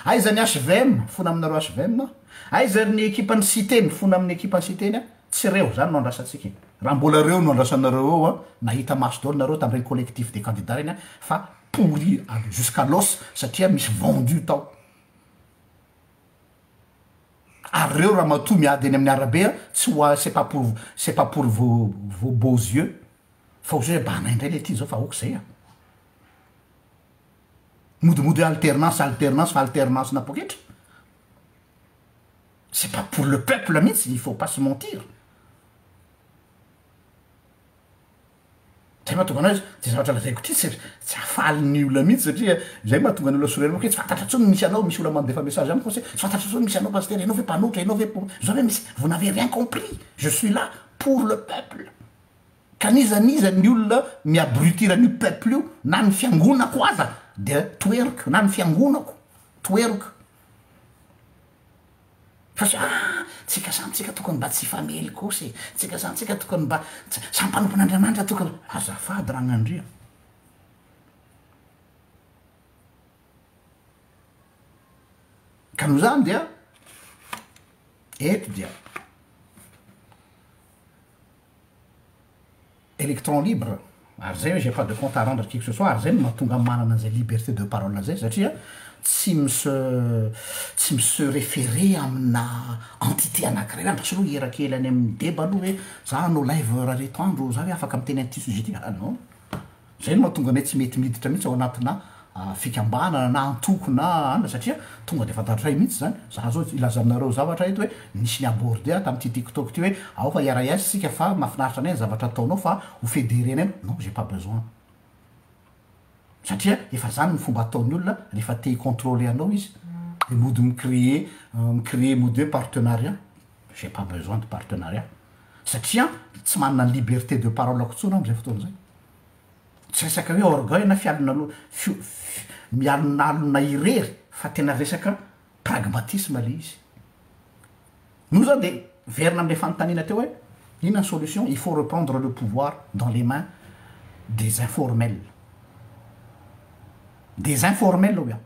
[SPEAKER 1] Aiza ny hvm, mifona aminareo hvm aho. Aiza ry ny ekipan'ny Siteny, mifona amin'ny ekipan'ny Siteny aho. Tsy reo, zany no andrasantsika e. Raha mbola reo no andrasanareo eo an, nahita maso daholo nareo tamin'ireny collectif des candidats ireny an, fa pourri jusqu'à l'os satria misy vendu tao. Ary reo ramatoa miady eny amin'ny arabe an, tsy ho c'est pas pour c'est pas pour vos vos beaux yeux. Fa ohatry hoe banay indray le ty zao fa ok zay a! Modimody hoe alternance alternance fa alternance na poketra? C'est pas pour le peuple mihitsy, il faut pas se mentir. Zay mahatonga anay ty zavatra lazaiko ty tsy tsy hahafaly ny olona mihitsy satria zay mahatonga ny olona sorena amiko hoe tsy fantatra intsony ny misy anao, misy olona mandefa message amiko hoe tsy fantatra intsony ny misy anao pasitera, ianao ve mpanohitra, ianao ve pour, zao ve misy, vous n'avez rien compris, je suis là pour le peuple. Ka n'iza n'iza ny olona mi-abrutir an'io peuple io na ny fiangonako aza dia toheriko na ny fiangonako toheriko. Fa tsy ah tsika samy tsika tokony mba tsy hifamely kosa e, tsika samy tsika tokony mba samy mpanompon'Andriamanitra tokony, azafady Ragnandria. Ka noho izany dia eto dia. Electron libre, ary zay hoe j'ai pas de compte à rendre qui que ce soit, ary zay no mahatonga ahy manana an'izay liberté de parole zay satria tsy mi-se tsy mi-se referer amina entité anakiray hoe andraso aloha hiera kely any amin'ny deba aloha hoe za hanao live rareto andro za hoe afaka miteny an'ity sujet ty, ah non. Zay no mahatonga anay tsy mety miditra mihitsy ao anatina fikambanana na antoko na anona satria tonga de fantatray mihitsy zany, za zao hilaza aminareo zavatra eto hoe nisy ni-aborder aho tamin'ity tiktok ity hoe ao fa hiara-hiasa isika fa mahafinaritra anay ny zavatra ataonao fa ho federenay, non j'ai pas besoin satria efa zany ny fomba ataon'ny olona rehefa te hi-controler anao izy de mody mi-creer mi-creer mody hoe partenariat, j'ai pas besoin de partenariat satria tsy manana ny liberté de parole-ko intsony aho am'zay fotoana zay. Tsy resaka hoe orgueil na fialonalo- fio- mialonalona irery fa tena resaka pragmatisme le izy. Noho zany de verina amle fanontaniana teo hoe inona ny solution, il faut reprendre le pouvoir dans les mains des informels, des informels hoy aho.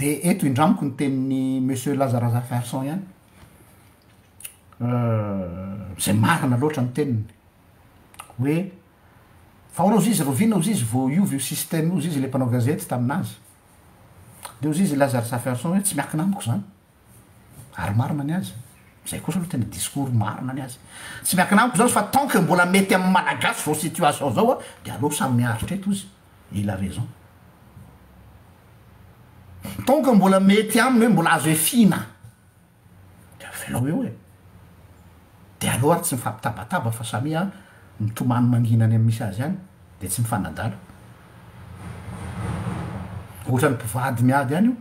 [SPEAKER 1] De eto indramiko ny tenin'i monsieur Laza Razafiarison ihany. Zay marina loatra ny teniny hoe fa ahoana ozy izy rahoviana ozy izy vao hiova io système io ozy izy le mpanao gazety taminazy de ozy izy Lazare Zafiarison hoe tsy miankina amiko zany ary marina ny azy zay kosa aloha tena discours marina ny azy tsy miankina amiko zany fa tant que mbola mety amin'ny malagasy zao situation zao a de aleo samy miaritra eto izy il a raison tant que mbola mety aminy hoe mbola azo efiana De avelao eo e! De aleo ary tsy mifampitabataba fa samia mitomany mangina any amin'ny misy azy any de tsy mifanadala. Ohatran'ny mpivady miady ihany io.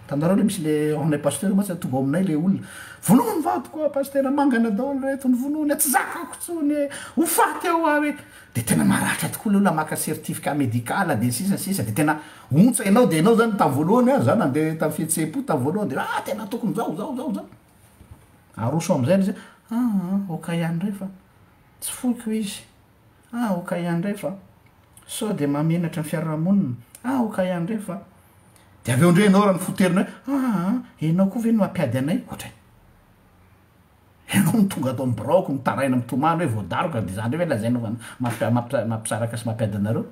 [SPEAKER 1] Hitanareo le misy le ao aminay pasteur mantsy tonga ao aminay le olona, vonoy ny vadiko a pasitera mangana daholo reto ny vonoiny a, tsy zakako intsony e, ho faty aho aho e! De tena maratra tokoa le olona maka certificat médical de ny sisa ny sisa de tena ontsa ianao de ianao zany tam voalohany a za nandeha tam fihetseham-po tam voalohany de ah tena tokony zao zao zao zao aroso amizay le izy aa ok ihany ndray fa tsy foiko izy ah ok ihany ndray fa sao de mahamenatra ny fiarahamonina ah ok ihany ndray fa de avy eo ndray ianao raha ny foterina hoe aa ianao koa ve no mampiady anay ohatrany. Ianao no tonga ato amin'ny biraoko mitaraina mitomany hoe voadaroka dia za ndray ve lazaina fa mampisaraka sy mampiady anareo?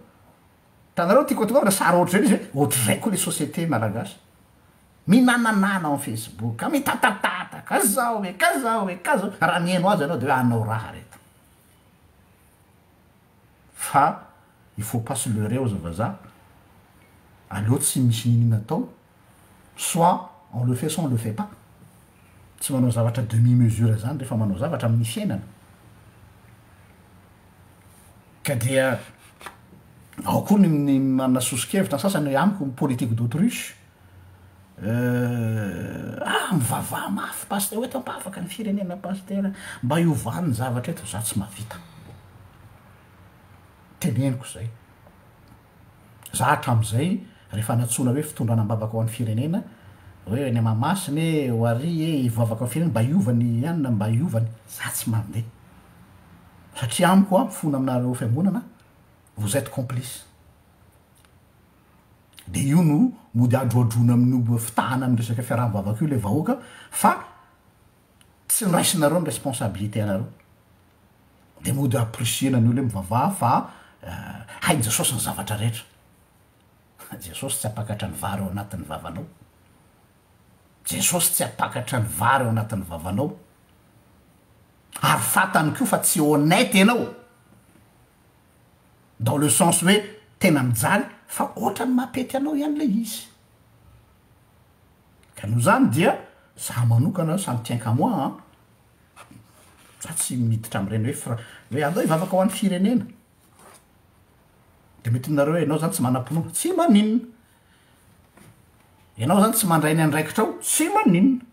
[SPEAKER 1] Hitanareo tiako atongavana sary ohatr'izay ilay izy hoe ohatr'izay koa ilay société malagasy. Minananana ao Facebook, mitatatata, ka zao e, ka zao e, ka zao, raha mihaino azy ianao dia hoe hanao raha reto. Fa il faut pas se leurrer ozy vazaha, aleo tsy misy n'inona atao, soit on le fait soit on le fait pas, tsy manao zavatra demi mesure zany rehefa manao zavatra amin'ny fiainana. Ka dia ao koa ny ny manana soso-kevitra ny sasany hoe amiko ny politique d'autruche, ah mivavaha mafy pasitera, ho eto am-bavaka ny firenena pasitera mba hiovany ny zavatra eto, za tsy mahavita, teneniko zay, za hatram'izay rehefa nantsoina hoe fitondrana am-bavaka ho an'ny firenena, hoe any Mahamasina e, ho ary e, hivavaka ho an'ny firenena mba hiova ny anona, mba hiovany, za tsy mandeha, satria amiko an, mifona aminareo fiangonana, vous etes complice. Dia io no mody adroadroana amin'io fitahana amin'ny resaka fiaraha-mivavaka io ilay vahoaka fa tsy noraisinareo ny responsabilité anareo. Dia mody ampirisihina ny olona hoe mivavaha fa hain'i Jesosy ny zavatra rehetra. Jesosy tsy hampakatra ny vary ao anatin'ny vavanao. Jesosy tsy hampakatra ny vary ao anatin'ny vavanao. Ary fantany koa fa tsy honnête ianao. Dans le sens hoe tena mijaly fa otrany mampety anao ihany le izy. Ka noho izany dia za manokana ça ne tient qu'à moi an, za tsy miditra amin'ireny hoe fra- hoe andao hivavaka ho an'ny firenena. De mety aminareo hoe enao zany tsy manam-pinoana, tsy maninona. Enao zany tsy mandray ny andraikitrao, tsy maninona.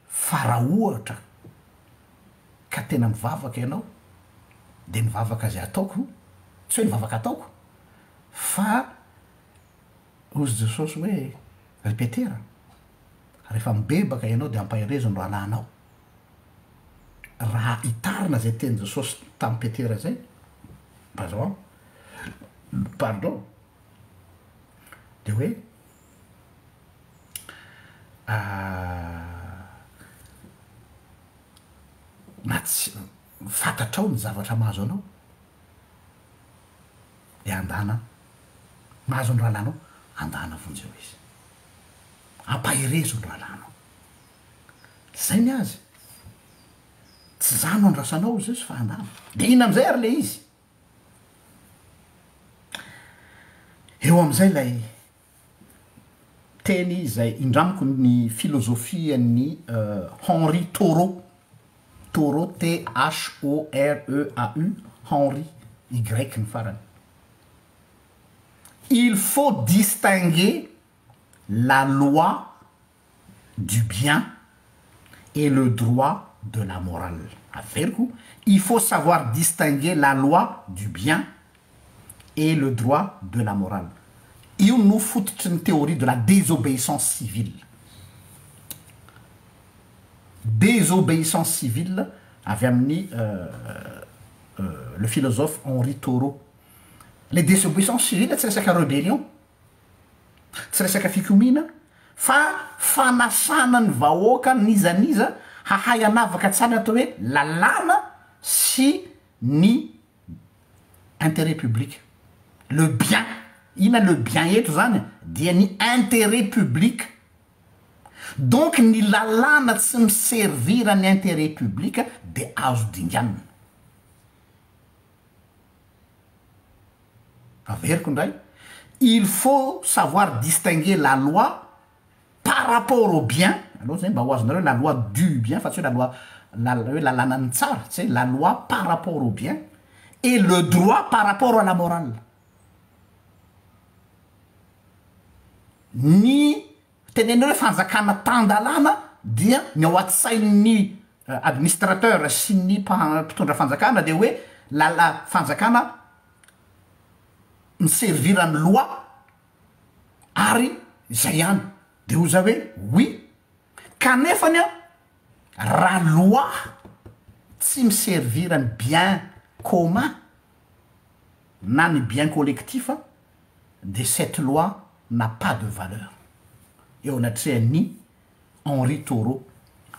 [SPEAKER 1] Fa raha ohatra ka tena mivavaka ianao dia ny vavaka izay ataoko, tsy hoe ny vavaka ataoko fa hozy Jesosy hoe ry Petera rehefa mibebaka ianao dia ampaherezo ny rahalahinao. Raha hitarina izay tenin'i Jesosy tamin'i Petera izay, pardon, pardon, dia hoe Na tsy fantatrao ny zavatra mahazo anao dia andana mahazo ny rahalahinao, andana vonjeo izy. Ampaherezo ny rahalahinao. Zay ny azy. Tsy za no andrasanao hoy Jesosy fa andana. Dia inona amin'izay ary le izy? Eo amin'izay ilay Teny izay indramiko ny filozofian'i Henri Thoreau, Thoreau T-H-O-R-E-A-U, Henri, Y ny farany. Il faut distinguer la loi du bien et le droit de la morale. Averiko, il faut savoir distinguer la loi du bien et le droit de la morale. Io no fototry ny théorie de la désobéissance civile. Désobéissance civile avy amin'ny le philosophe Henri Thoreau. Le désobéissance civile tsy resaka rébellion, tsy resaka fikomiana fa fanasana ny vahoaka n'iza n'iza hahay hanavaka tsara ny atao hoe lalàna sy ny intérêt public, le bien, inona le bien eto zany dia ny intérêt public, donc ny lalàna tsy mi-servir ny intérêt public de azo dinganina. Averiko indray, il faut savoir distinguer la loi par rapport au bien, aleo zay mba ho azonareo la loi du bien fa tsy hoe la loi la hoe lalànan'ny tsara, tsy zay, la loi par rapport au bien et le droit par rapport à la morale. Ny tenenina hoe fanjakana tan-dalàna dia ny ao an-tsain'ny administrateur sy ny mpitondra fanjakana dia hoe lala fanjakana mi-servir ny loi ary izay ihany de hoy za hoe oui kanefany an raha loi tsy mi-servir ny bien commun na ny bien collectif de cette loi n'a pas de valeur eo anatrehan'ny Henri Thoreau.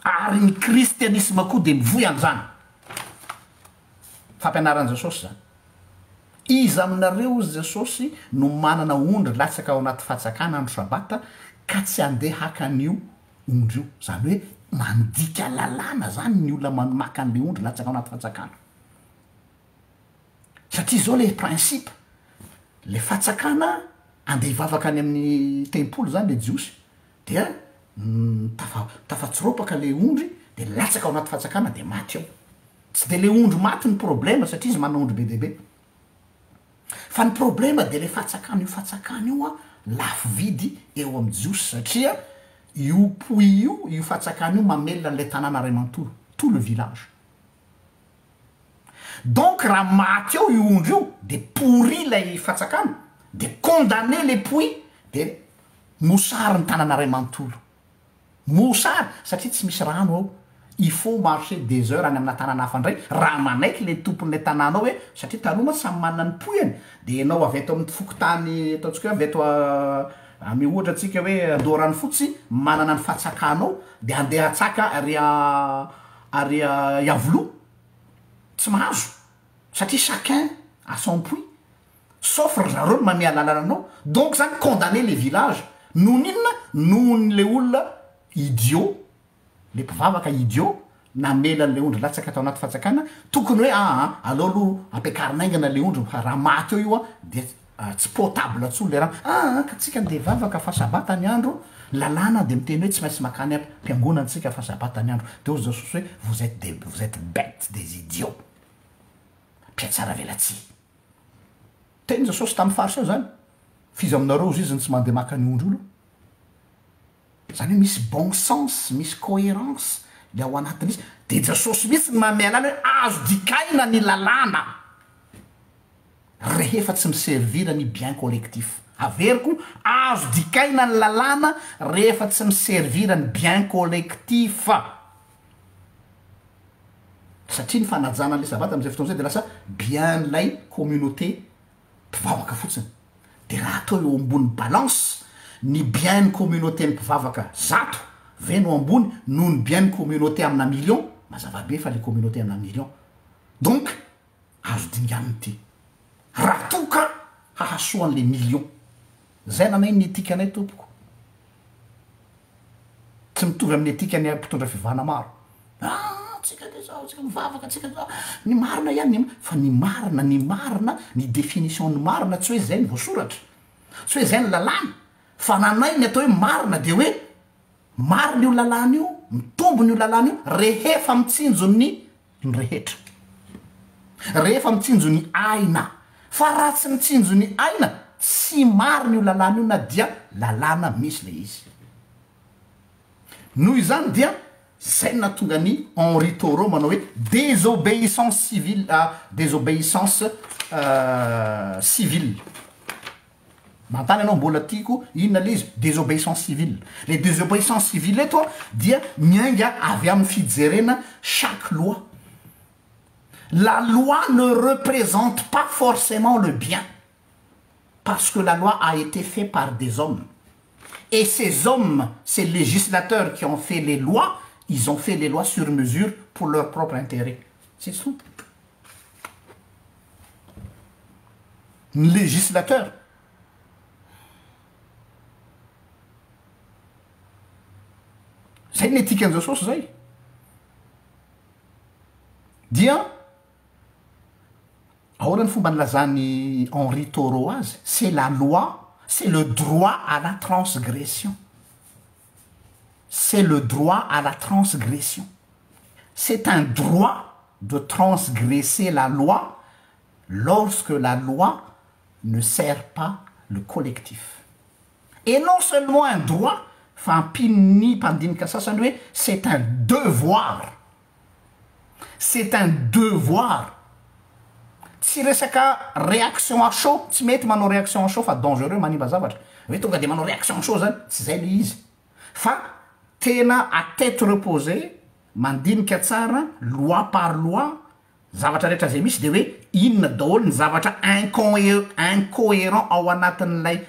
[SPEAKER 1] Ary ny kristianisma koa dia mivoy an'izany. Fampianaran'i Jesosy izany. Iza aminareo hozy Jesosy no manana ondry latsaka ao anaty fatsakana andro sabata ka tsy handeha haka an'io ondry io? Izany hoe mandika lalàna izany ny olona maka an'ilay ondry latsaka ao anaty fatsakana. Satria izao ilay principe, ilay fatsakana andeha hivavaka any amin'ny tempoly izany ilay jiosy dia tafa tafatsoropaka ilay ondry dia latsaka ao anaty fatsakana dia maty ao. Tsy dia ilay ondry maty ny problème satria izy manana ondry be dia be. Fa ny problème dia ilay fatsakana, io fatsakana io an lafo vidy eo amin'ny jiosy satria io puits io, io fatsakana io mamelona an'ilay tanàna iray manontolo, tout le village. Donc raha maty eo io ondry io de pourri ilay fatsakana, de condamné le puits, de mosary ny tanana ray manontolo. Mosary satria tsy misy rano ao. Il faut marcher des heures any amina tanana hafa indray raha manaiky le tompon'ilay tanàna ao hoe satria taloha mantsy samy manana ny puits-ny de ianao avy eto amin'ny fokontany ataontsika hoe avy eto amy ohatra tsika hoe Andoharanofotsy manana ny fatsakanao de andeha hatsaka ary Ary Iavoloha tsy mahazo satria chacun a son puits sauf ry zareo no manome alalana anao donc zany condamner le village noho ny inona nohon'ny le olona idiot le mpivavaka idiot namela an'le ondry latsaka tao anaty fatsakana tokony hoe aa aleo aloha ampiakarina aingana le ondry fa raha maty eo io a de tsy potable tsony le rano aa ka tsika ndeha hivavaka fa sabata ny andro Lalàna dia miteny hoe tsy maintsy makany am piangonana tsika fa sabata ny andro. Dia hozy Jesosy hoe vous etes des vous etes betes des idiots. Mpihatsaravelatsihy. Teny Jesosy tamin'ny fariseo zany. F'iza aminareo hozy izy no tsy mandeha maka ny ondry io aloha. Zany hoe misy bon sens, misy coherence le ao anatin'izy. Dia Jesosy mihitsy no manome alàna hoe azo dikaina ny lalàna. rehefa tsy mi-servir ny bien collectif. Averiko, azo dikaina ny lalàna rehefa tsy mi-servir ny bien collectif. Satria ny fanajana an'ilay sabata amin'izay fotoana izay dia lasa bien-n'ilay communauté mpivavaka fotsiny. Dia raha atao eo ambony balance, ny bien-n'ny communauté ny mpivavaka zato ve no ambony noho ny bien-n'ny communauté amina million? Mazava be fa ilay communauté amina million. Donc, Azo dinganina ity. Raha toa ka hahasoa an'le million. Zay nanay ny éthique anay tompoko. Tsy mitovy amin'ny éthique ny mpitondra fivavahana maro. Ah, tsika de zao, tsika mivavaka, tsika zao. Ny marina ihany ny, fa ny marina, ny marina, ny définition ny marina tsy hoe zay ny voasoratra. Tsy hoe zay ny lalàna. Fa nanay ny atao hoe marina de hoe marina io lalàna io, mitombina io lalàna io rehefa mitsinjo ny ny rehetra. Rehefa mitsinjo ny aina. Fa raha tsy mitsinjo ny aina, tsy marina io lalàna io na dia lalàna misy le izy. Noho izany dia zay no nahatonga an'i Henri Thoreau manao hoe désobéissance civile, désobéissance civile. Manontany ianao mbola tiako inona le izy? Désobéissance civile. Le désobéissance civile eto dia miainga avy amin'ny fijerena chaque loi. La loi ne représente pas forcément le bien parce que la loi a été fait par des hommes et ces hommes, ces législateurs qui ont fait les lois, ils ont fait les lois sur mesure pour leur propre intérêt. C'est tout. Ny législateur. Zay ny éthique an'i Jesosy zay. Dia ahoana ny fomba nilazan'i Henri Thoreau azy? C'est la loi, c'est le droit à la transgression. C'est le droit à la transgression. C'est un droit de transgresser la loi lorsque la loi ne sert pas le collectif. Et non seulement un droit fa ampian'ny mpandinika sasany hoe c'est un devoir. C'est un devoir. Tsy resaka réaction à chaud, tsy mety manao réaction à chaud fa dangereux manimba zavatra. Hoe tonga de manao réaction à chaud zany, tsy zay le izy. Fa tena à tête reposée, mandinika tsara, loi par loi, Zavatra rehetra izay misy dia hoe inona daholo ny zavatra incohe-incoherent ao anatin'ilay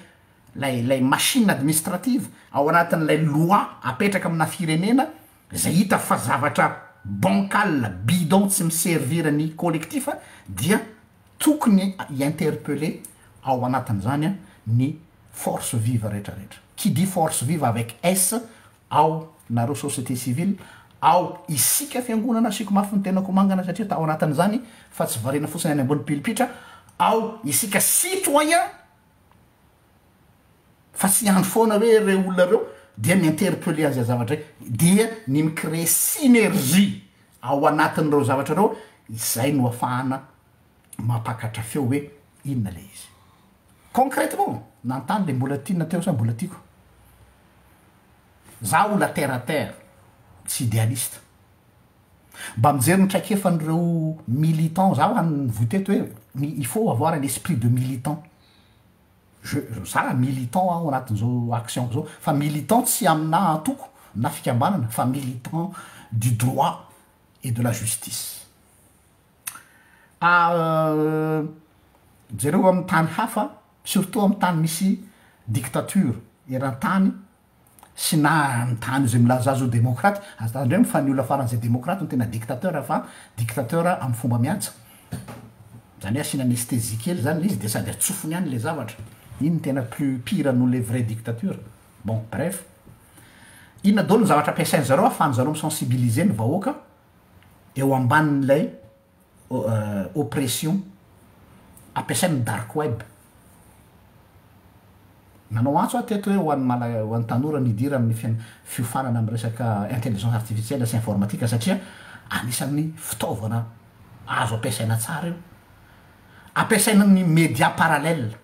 [SPEAKER 1] lay lay machine administrative, ao anatin'ilay loi apetraka amina firenena. Izay hita fa zavatra bancal, bidon tsy mi-servir ny collectif dia tokony hi-interpeller ao anatin'izany ny force vive rehetra rehetra. Qui dit force vive avec S ao nareo société civile, ao isika fiangonana, asiako mafy ny tenako mangana satria ao anatin'izany fa tsy variana fotsiny any ambony pilipitra, ao isika citoyen, Fa tsy hiandry foana hoe ireo olona ireo dia mi-interpeller an'izay zavatra izay, dia ny mi-créer synergie ao anatin'ireo zavatra ireo, izay no afahana mampakatra feo hoe inona ilay izy. Concrètement, nanontany ilay mbola tiana teo sa mbola tiako? Za olona terre à terre, tsy idéaliste. Mba mijery ny traikefan'ireo militants, za ho'a nivoy teto hoe il faut avoir un esprit de militant. Je, za militant aho anatin'izao action zao, fa militant tsy amina antoko na fikambanana fa militant du droit et de la justice. Jereo amin'ny tany hafa, surtout amin'ny tany misy dictature eran-tany, sy na ny tany izay milaza azy ho demokraty, aza tandremo fa ny olona faran'izay demokraty no tena dictateur fa dictateur amin'ny fomba mihaja, zany hoe asiana anesthésie kely zany le izy de sady atsofony any le zavatra, iny no tena plus pire noho le vrai dictature, bon bref, inona daholo ny zavatra ampiasain-dry zareo ahafahan-dry zareo mi-sensibiliser ny vahoaka eo ambanin'ilay oppression ampiasaina ny dark web. Nanao antso aho teto hoe ho an'ny mala ho an'ny tanora midira amin'ny fian fiofanana amin'ny resaka intelligence artificielle sy informatique satria anisan'ny fitaovana azo ampiasaina tsara io. Ampiasaina amin'ny media parallèle.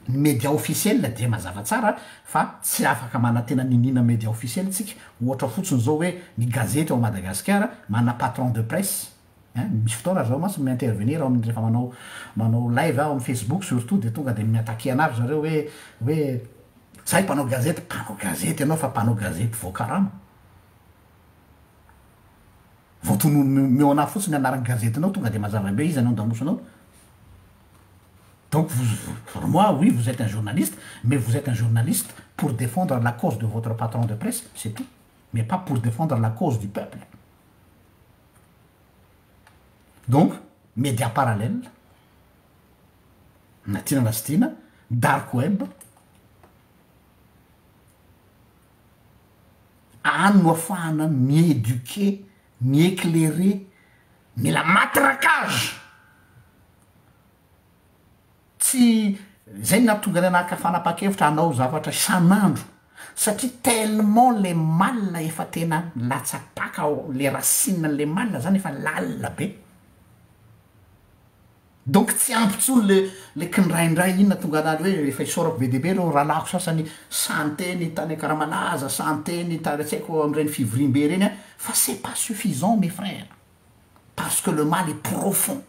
[SPEAKER 1] Ny media officiel dia mazava tsara fa tsy afaka manantena niniana media officiel tsika, ohatra fotsiny zao hoe ny gazety ao Madagasikara manana patron de presse ein, misy fotoana ry zareo mantsy mi intervenir ao amin'ny rehefa manao manao live aho amin'ny facebook surtout dia tonga dia mi-attaquer anah ry zareo hoe hoe zahay mpanao gazety, mpanao gazety ianao fa mpanao gazety voakarama, vao tononony omeo anah fotsiny ny anaran'ny gazetinao tonga dia mazava be iza no andamosinao. Donc vous, pour moi, oui, vous êtes un journaliste, mais vous êtes un journaliste pour défendre la cause de votre patron de presse, c'est tout. Mais pas pour défendre la cause du peuple. Donc, média parallèle, na tiana na tsy tiana, dark web, any no afahana mi-éduquer, mi-éclairer, mila matraquage. Tsy zay no nahatonga anay naka fanapahan-kevitra hanao zavatra isan'andro satria tellement le mal efa tena latsa-paka ao, le racine an'le mal zany efa lalina be. Donc tsy ampy intsony le le kindraindray iny nahatonga anah le hoe efa isaorako be dia be ireo rahalahiko sasany sahy niteny tany Ankaramalaza, sahy niteny tany tsy haiko amin'ireny fivoriambe ireny an, fa c'est pas suffisant mes frères parce que le mal est profond.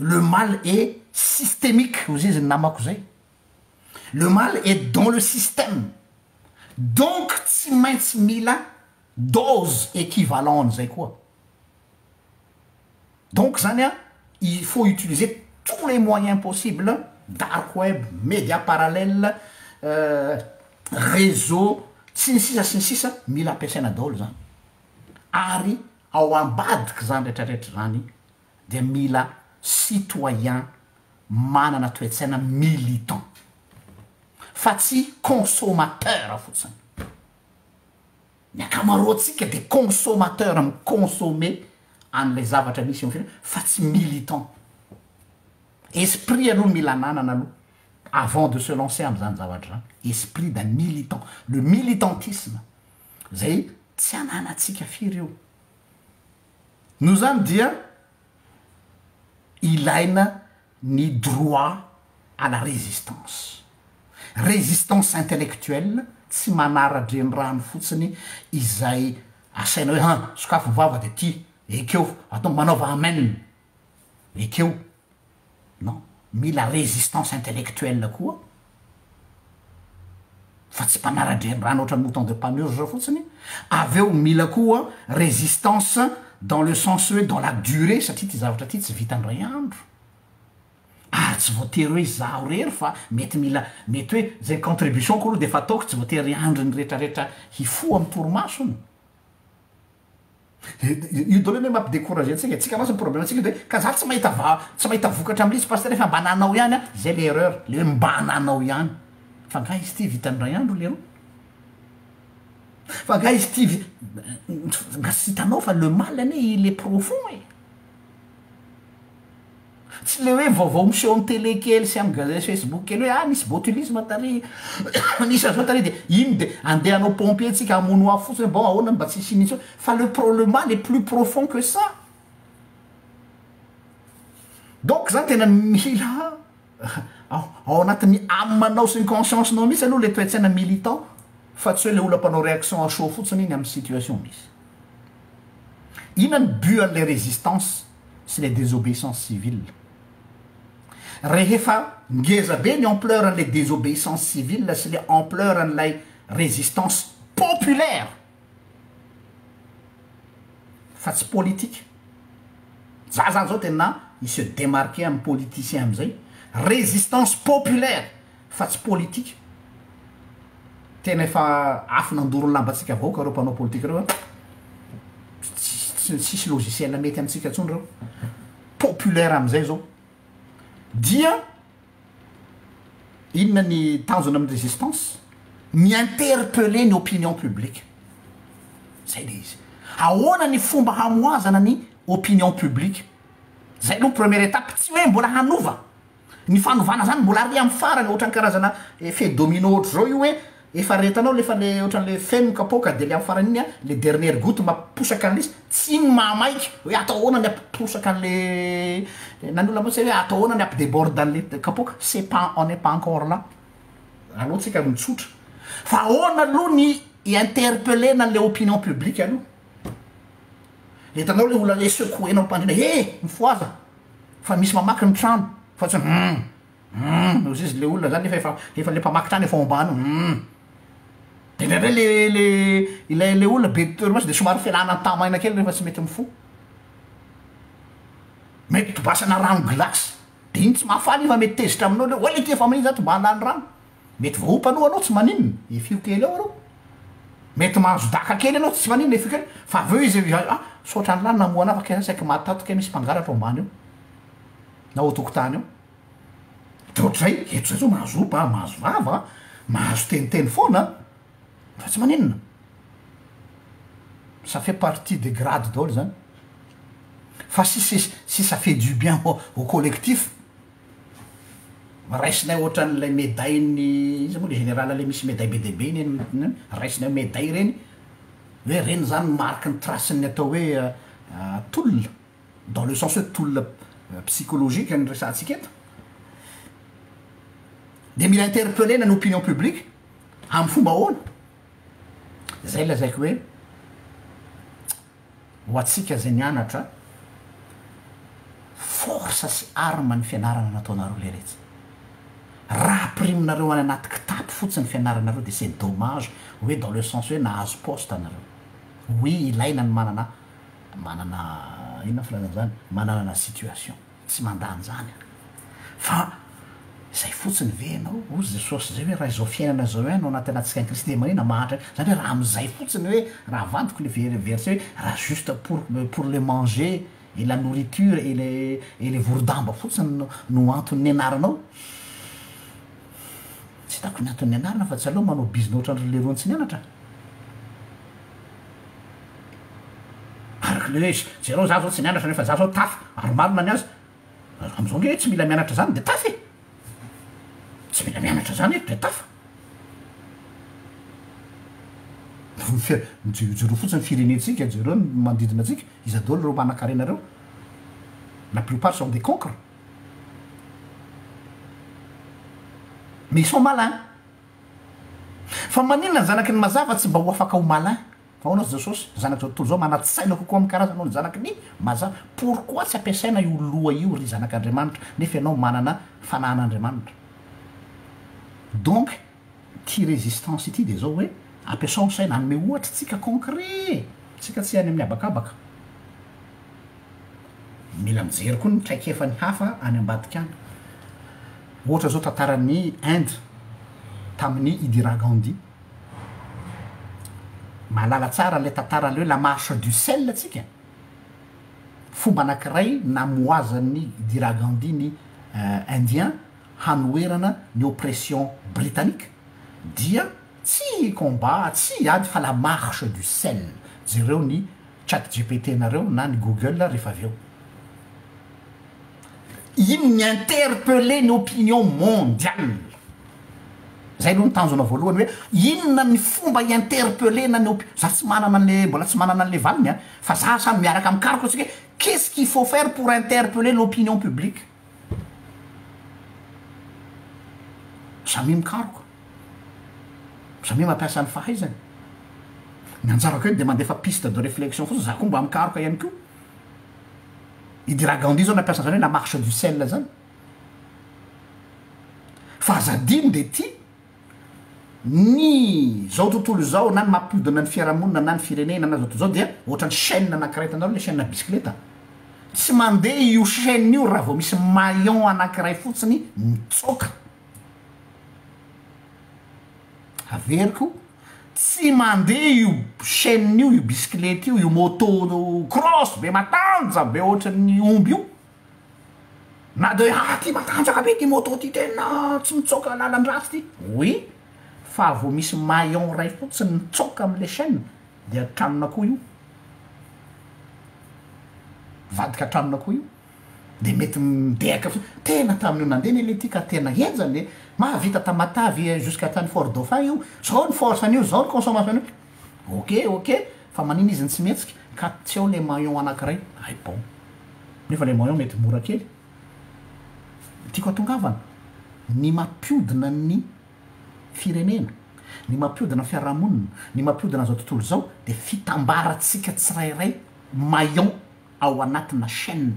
[SPEAKER 1] Le mal est systemique hozy izy ny namako zay. Le mal est dans le système. Donc tsy maintsy mila dose equivalent an'izay koa. Donc zany an, il faut utiliser tous les moyens possibles, dark web, media parallèle, réseau, sy ny sisa sy ny sisa, mila ampiasaina daholo zany. Ary ao ambadik'izany retraretra zany dia mila citoyen manana toe-tsaina militant fa tsy consommateur fotsiny. Ny ankamaroantsika dia consommateur mi-consommer an'ilay zavatra misy eo amin'ny fiainana fa tsy militant. Esprit aloha no mila ananana aloha avant de se lancer amin'izany zavatra izany, esprit d'un militant, le militantisme zay tsy ananantsika firy io. Noho izany dia ilaina ny droit à la résistance. Résistance intellectuelle, tsy manara-drenirano fotsiny izay asaina hoe han, sokafy ny vava dia ty, ekeo, atao, manaova amen, ekeo. Non, mila résistance intellectuelle koa fa tsy mpanara-drenirano ohatran'ny mouton de Panurge fotsiny, avy eo mila koa résistance dans le sens hoe dans la durée satria ity zavatra ity tsy vita indray andro, ary tsy voatery hoe izaho irery fa mety mila mety hoe zay contribution-ko aloha de efa ataoko tsy voatery hiandry ny retraretra hifoha amin'ny torimasony. Io daholo anie mampi-decourager antsika e, tsika mantsy ny problème antsika de hoe ka za tsy mahita va- tsy mahita vokatra amin'ilay izy pasteur fa mba nanao ihany aho, zay le erreur, le hoe mba nanao ihany, fa nga izy ity vitan'ny iray andro leroa? Fa nga izy ity vi- nga tsy hitanao fa le mal anie il est profond e! Tsy le hoe vaovao miseho am télé kely sy am gazety facebook kely hoe ah nisy botulisme tary nisy an'zao tary de iny de andeha hanao pompier tsika hamono afo fotsiny hoe bon ahoana mba tsy hisian'iny intsony fa le pro le mal est plus profond que ça. Donc zany tena mila ao anatin'ny âme-nao sy ny conscience-nao mihitsy aloha le toe-tsaina militant fa tsy hoe le olona mpanao réaction à chaud fotsiny iny amin'ny situation misy. Inona ny but an'ilay résistance sy ilay désobéissance civile? Rehefa ngeza be ny ampleur an'ilay désobéissance civile sy ilay ampleur an'ilay résistance populaire fa tsy politique, za zany zao tena hi se démarquer amin'ny politicien amizay, résistance populaire fa tsy politique, tena efa afo nandoro ny lambantsika vahoaka reo mpanao politique reo a, tsy tsisy logiciel mety amintsika tsony reo, populaire amizay zao dia inona ny tanjona amin'ny résistance? Mi interpeller ny opinion publique, zay le izy, ahoana ny fomba hamoazana ny opinion publique, zay aloha première étape, tsy hoe mbola hanova. Ny fanovana zany mbola ary amin'ny farany ohatran'ny karazana effet domino ohatr'izao io hoe efa retanao le efa le ohatran'le feno ny kapoaka de le amin'ny farany iny a le dernière goutte mampiposaka an'le izy, tsy iny mahamaika hoe atao ahoana ny hampiposaka an'le na ny olona moa tsy hay hoe atao ahoana ny hampideborde an'le kapoaka, c'est pas on n'est pas encore là, aleo tsika mitsotra fa ahoana aloha ny hi-interpeller-na an'le opinion publique aloha, hitanao le olona le secouer-nao am-pandriana he mifohaza. Fa misy mamaky ny trano fa tsy hoe hum hum ozy izy le olona zany nefa efa efa le mpamaky trano efa ao ambany ao hum de indraindray le le ilay le olona be torimaso de somary fialana an-tamaina kely rehefa tsy mety mifoha, mety tobasana rano glace de iny tsy mahafaly iny fa mety tezitra aminao le oay le ty efa main za tobahana ny rano. Mety voaompa aloha anao tsy maninona, efio kely ao arô. Mety mahazo daka kely anao tsy maninona, efio kely, fa avy eo izy ah saotra an'lah namoha anah fa kay zah saiky maty tato kay misy mpangalatra ao ambany ao na ao tokotany ao. De ohatr'izay, eto zay zao mahazo ompa, mahazo vava, mahazo teniteny foana fa tsy maninona. Ça fait partie des grades daholo zany. Fa si c'est si ça fait du bien au collectif. Raisinay ohatran'ilay médaille-n'ny iza moa le général le misy médaille be dia be iny eny, raisinay médaille ireny, hoe ireny zany mariky ny trace-n'ny atao hoe tolona, dans le sens hoe tolona psychologique no resahantsika eto, de mila interpeller-na ny opinion publique amin'ny fomba ahoana? Zay lazaiko hoe. Ho antsika izay nianatra, force sy arme ny fianarana nataonareo leretsy. Raha ampiриminareo any anaty kitapo fotsiny ny fianaranareo dia c'est dommage hoe dans le sens hoe nahazo poste nareo. Oui ilaina ny manana manana inona filazana an'izany mananana situation. Tsy mandà an'izany aho. Fa izay fotsiny ve ianao? Hozy Jesosy izay hoe raha izao fiainana izao ihany no anantenantsika an'i Kristy dia manina mahantra Izany hoe raha amin'izay fotsiny hoe raha avadiko ilay ver verset hoe raha juste pour pour le manger et la nourriture et le et le vorodamba fotsiny no no antony nianaranao. Tsy hitako ny antony nianarana fa tsy aleo manao bizina ohatran'ry leroa tsy nianatra. Araka le hoe jereo za zao tsy nianatra nefa za zao tafa ary marina ny azy, amzao nge tsy mila mianatra zany de tafa e! Tsy mila mianatra zany eto de tafa. Jereo fotsiny firenentsika, jereo ny manodidina antsika, iza daholo reo mpanankarena reo? La plupart sont des cancres. Mais ils sont malins. Fa maninona ny zanaky ny mazava tsy mba ho afaka ho malin? Fa ahoana hozy Jesosy, zanak'izao tontolo izao manan-tsaina kokoa amin'ny karazany noho ny zanaky ny mazava. Pourquoi tsy ampiasaina io loha io ry zanak'Andriamanitra nefa ianao manana fanahin'Andriamanitra? Donc ity résistance ity dia zao hoe ampiasao ny saina, hanome ohatra tsika concret, tsika tsy any amin'ny habakabaka. Mila mijery koa ny traikefan'ny hafa any ambadika any. Ohatra zao tantaran'ny Inde tamin'i Indira Gandhi. Mahalala tsara an'ilay tantara an'ilay hoe la marche du sel tsika. Fomba anankiray namohazan'i Indira Gandhi ny Indiens hanoherana ny oppression britannique dia tsy combat, tsy ady fa la marche du sel. Jereo ny chat GPT nareo na ny google rehefa avy eo. Iny ny interpeller ny opinion mondiale. Zay aloha ny tanjona voalohany hoe inona ny fomba hi-interpeller-na ny opi-, za tsy manana an'le, mbola tsy manana an'le valiny an, fa za samy miaraka mikaroka tsika hoe qu'est-ce qu'il faut faire pour interpeller l'opinion publique? Samia mikaroka, samia mampiasa ny fahaizany. Ny anjarako eny de mandefa piste de réflexion fotsiny, za koa mba mikaroka ihany koa. Indira Gandhi zao nampiasa an'zany hoe la marche du sel zany. Fa aza adino de ty, ny zao tontolo izao na ny mampiodina ny fiarahamonina na ny firenena na zao tontolo zao dia ohatran'ny chaine anankiray hitanareo le chaine bisikileta? Tsy mandeha io chaine io raha vao misy maillon anankiray fotsiny mitsoaka. Averiko, tsy mandeha io chaine io, io bisikileta io, io moto cross be matanja be ohatran'ny omby io. Na dia hoe ah ty matanjaka be ty moto ty tena tsy mitsoaka lalan-dratsy ty, oui, fa vao misy maillon iray fotsiny mitsoaka am'le chaine dia tranon'akoho io, mivadika tranon'akoho io, de mety midehaka fotsiny, tena tamin'io nandeha anie le ty ka tena henjana e, mahavita Tamatave jusqu'à tany Fort Dauphin io, zao ny force an'io, zao ny consommation an'io, ok ok, fa manina izy no tsy mihetsika, ka tsy ao le maillon anakiray, hay bon. Nefa le maillon mety mora kely. Ny tiako atongavana, ny mampiodina ny firenena, ny mampiodina ny fiarahamonina, ny mampiodina an'izao tontolo izao dia fitambarantsika tsirairay maillon ao anatina chaine.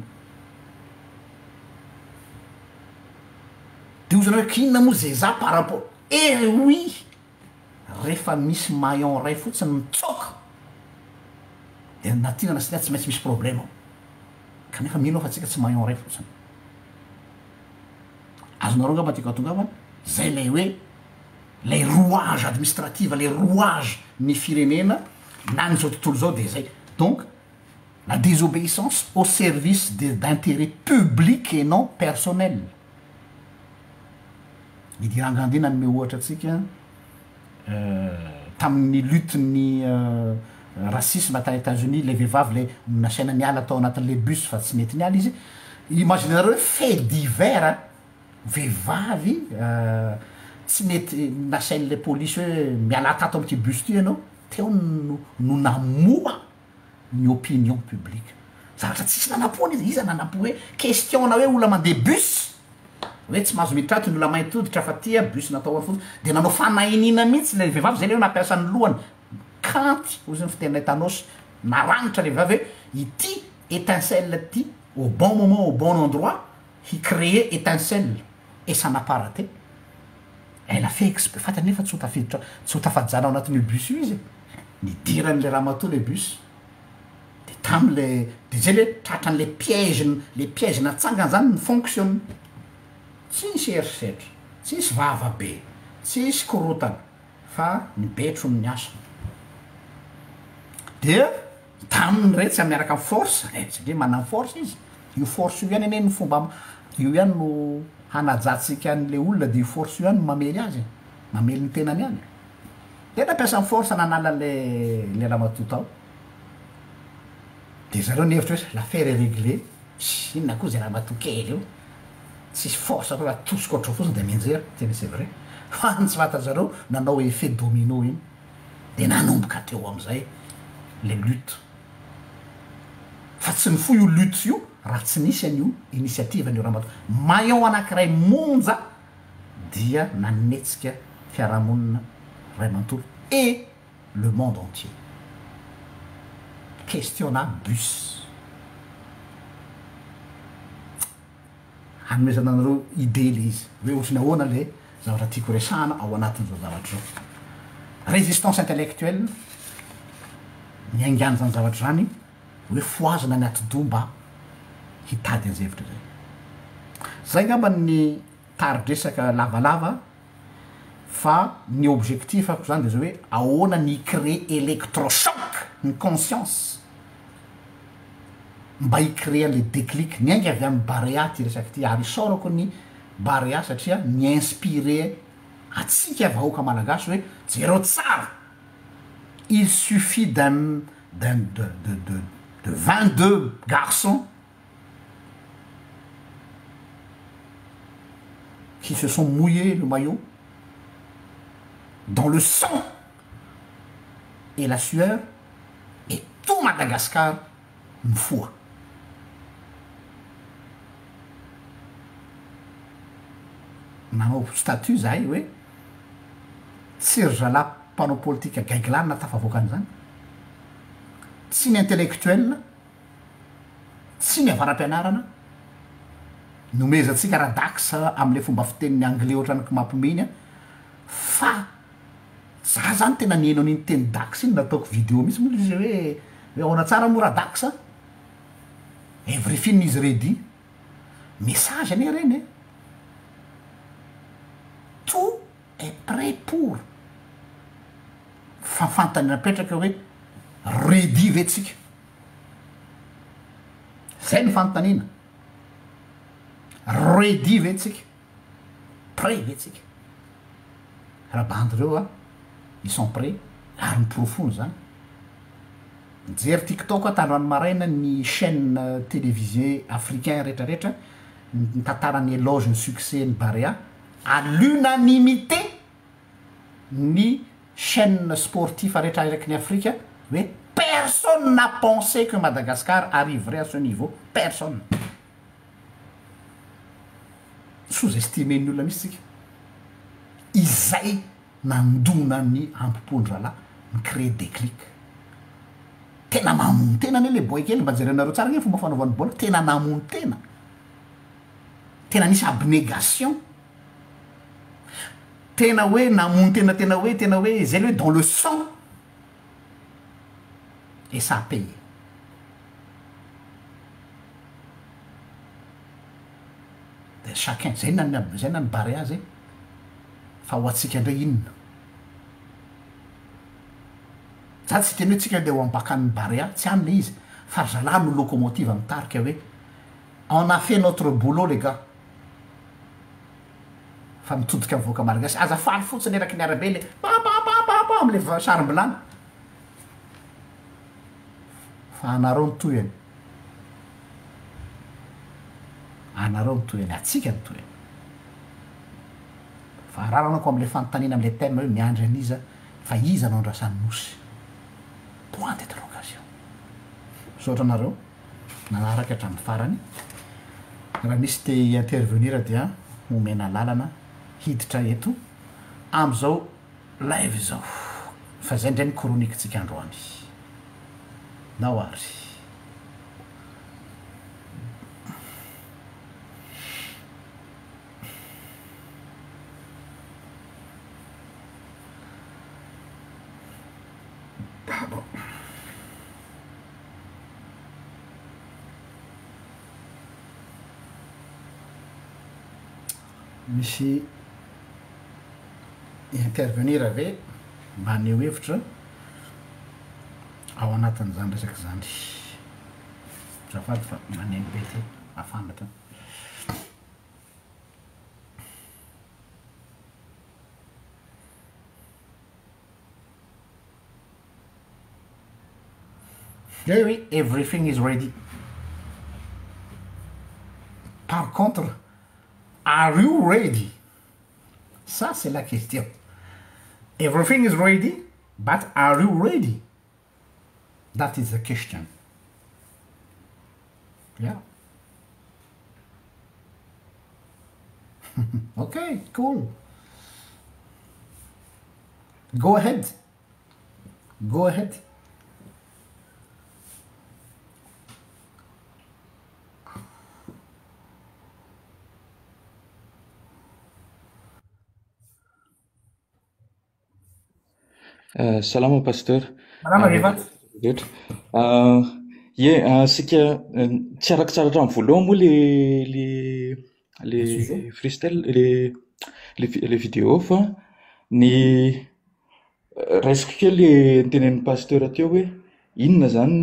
[SPEAKER 1] Dia hozy ianao hoe k'inona moa zeza par rapport, eh oui! Rehefa misy maillon iray fotsiny mitsoaka dia na tiana na tsy tiana tsy maintsy misy problème ao. Kanefa mino aho fa tsika tsy maillon iray fotsiny. Azonareo angamba tiako hatongavana, zay ilay hoe ilay rouage administrative, ilay rouage ny firenena na ny zao tontolo izao dia zay. Donc la désobéissance au service de d'intérêt public et non personnel. Indira Gandhi nanome ohatra antsika tamin'ny lutte ny racisme tany Etats Unis, le vehivavy le nasaina niala tao anatin'le bus fa tsy nety niala izy, imaginenareo hoe fait divers vehivavy tsy nety nasain'le polisy hoe mialà tato amin'ity bus ty ianao, teo no no namoha ny opinion publique. Zavatra tsisy nanampo anie iza nanampo hoe question na hoe olona mandeha bus hoe tsy mahazo miditra ato ny olona mainty hoditra fa tia bus natao ho an'ny fotsy de nanao fanahiniana mihitsy le vehivavy zay le hoe nampiasa ny lohany kanty hozy ny fiteninay Thanos naranitra le vehivavy hoe ity étincelle ity au bon moment au bon endroit hi créer étincelle et ça n'a pas raté elle a fait exprès fantany nefa tsy ho tafiditra tsy ho tafajanona ao anatin'io bus io izy e. Nidiran'le ramatoa le bus de tamle de zay le tratran'le piège le piège natsangany zany ni-fonctionne, tsy nisy herisetra, tsisy vava be, tsisy korotana fa ny betro no niasa. Dia taminy retsy miaraka am force eh satria manana force izy, io force io ihany anie no fomba io ihany no hanajantsika an'le olona de io force io ihany no mamely azy e, mamely ny tenany ihany. Dia nampiasa ny force nanala le le ramatoa tao. Dia zareo nihevitra hoe l'affaire est réglée, tss inona koa zay ramatoa kely io, tsisy force akory atosiko ohatr'izao fotsiny dia mianjera, tena c'est vrai. Fa ny tsy fantatr'zareo nanao effet domino iny. Dia nanomboka teo am'zay le lutte. Fa tsy nifoha io lutte io raha tsy nisy an'io initiative an'io ramatoa. Maillon anankiray monja dia nanetsika fiarahamonina ray manontolo et le monde entier. Question-na bus. Hanomezana anareo idée le izy hoe ohatry ny ahoana le zavatra tiako resahana ao anatin'izao zavatra izao. Résistance intellectuelle, niaingàna izany zavatra izany hoe fohazina ny atidoha mba hitady an'izay hevitra izay. Zay angamba ny tari-dresaka lavalava. Fa ny objectif-ako zany de zao hoe ahoana ny hi-créer électrochoc ny conscience mba hi-créer an'le déclic. Niainga avy amin'ny Barea ty resaka ty ary isaorako ny Barea satria ni-inspirer antsika vahoaka malagasy hoe jereo tsara, il suffit d'un d'un de de de de 22 garçons qui se sont mouillés le maillot dans le sang et la sueur et tout Madagascar mifoha. Nanao statut zahay hoe tsy ry zalahy mpanao politika gaigilahy no nahatafavoaka an'izany, tsy ny intellectuel, Tsy ny avara-pianarana nomezantsika Radax amle fomba fiteniny anglais ohatrany mampimeny an, fa za zany tena niheno an'iny teny dax iny nataoko video mihitsy moa le izy hoe hoe ahoana tsara moa Radax a, everything is ready, message anie reny e, tout est prêt pour, fa fantany apetraka hoe ready ve tsika. Zay ny fanontaniana. Ready ve tsika? Prêt ve tsika? Raha bandy reo a, ils sont prêts ary ny porofony zany. Nijery tiktok aho tandroany maraina ny chaine télévisée africain retraretra nitantara ny éloge ny succès ny Barea à l'unanimité ny chaine sportif rehetra eraky ny Afrika hoe personne n'a pensé que Madagascar arriverait à ce niveau, personne. Sous estimer ny olona mihitsy tsika. Izay nandona ny ampom-pon-drahalahy ni-créer déclic. Tena mamono tena anie le boay kely, mba jerenareo tsara anie fomba fanaovany baolina, tena namono tena. Tena nisy abnégation. Tena hoe namono tena tena hoe tena hoe zay le hoe dans le sang et ça a payé. De chacun, zay na ny zay na ny Barea zay fa ho antsika indray inona? Za tsy hiteny hoe tsika le ho ambakan'ny Barea, tsy any le izy fa ry zalahy no locomotive mitarika hoe on a fait notre boulot les gars. Fa mitodika amin'ny vahoaka malagasy. Aza faly fotsiny eraky ny arabe le pa pa pa pa pa amle sarim-bilany. Fa anareo ny tohiny. Anareo ny tohiny, atsika ny tohiny. Fa araranako amle fanontaniana amle thème hoe miandry an'iza fa iza no andrasan'ny nosy. Point d'interrogation. Misaotra anareo. Nanaraka hatramin'ny farany. Raha misy te hi-intervenir dia homena alalana hiditra eto amin'izao live izao. Fa izay indray ny chronique-ntsika androany. Ndao ary. Pardon. Misy intervenir ve mba haneho hevitra ao anatin'izany resaka izany? Azafady fa maneno be ity, mafana ty. Jerry, everything is ready. Par contre, are you ready? Ça, c'est la question. Everything is ready, but are you ready? That is the question. Yeah. Okay, cool. Go ahead. Go ahead.
[SPEAKER 2] Euh, salama pasteur.
[SPEAKER 1] Salama vehivavy.
[SPEAKER 2] Rehetra. Euh, ye, euh, sika tsy araka tsara hatramin'ny voalohany moa le le le freestyle le le le vidéo fa. Ny raisiko kely le notenenin'ny pasteur teo hoe inona izany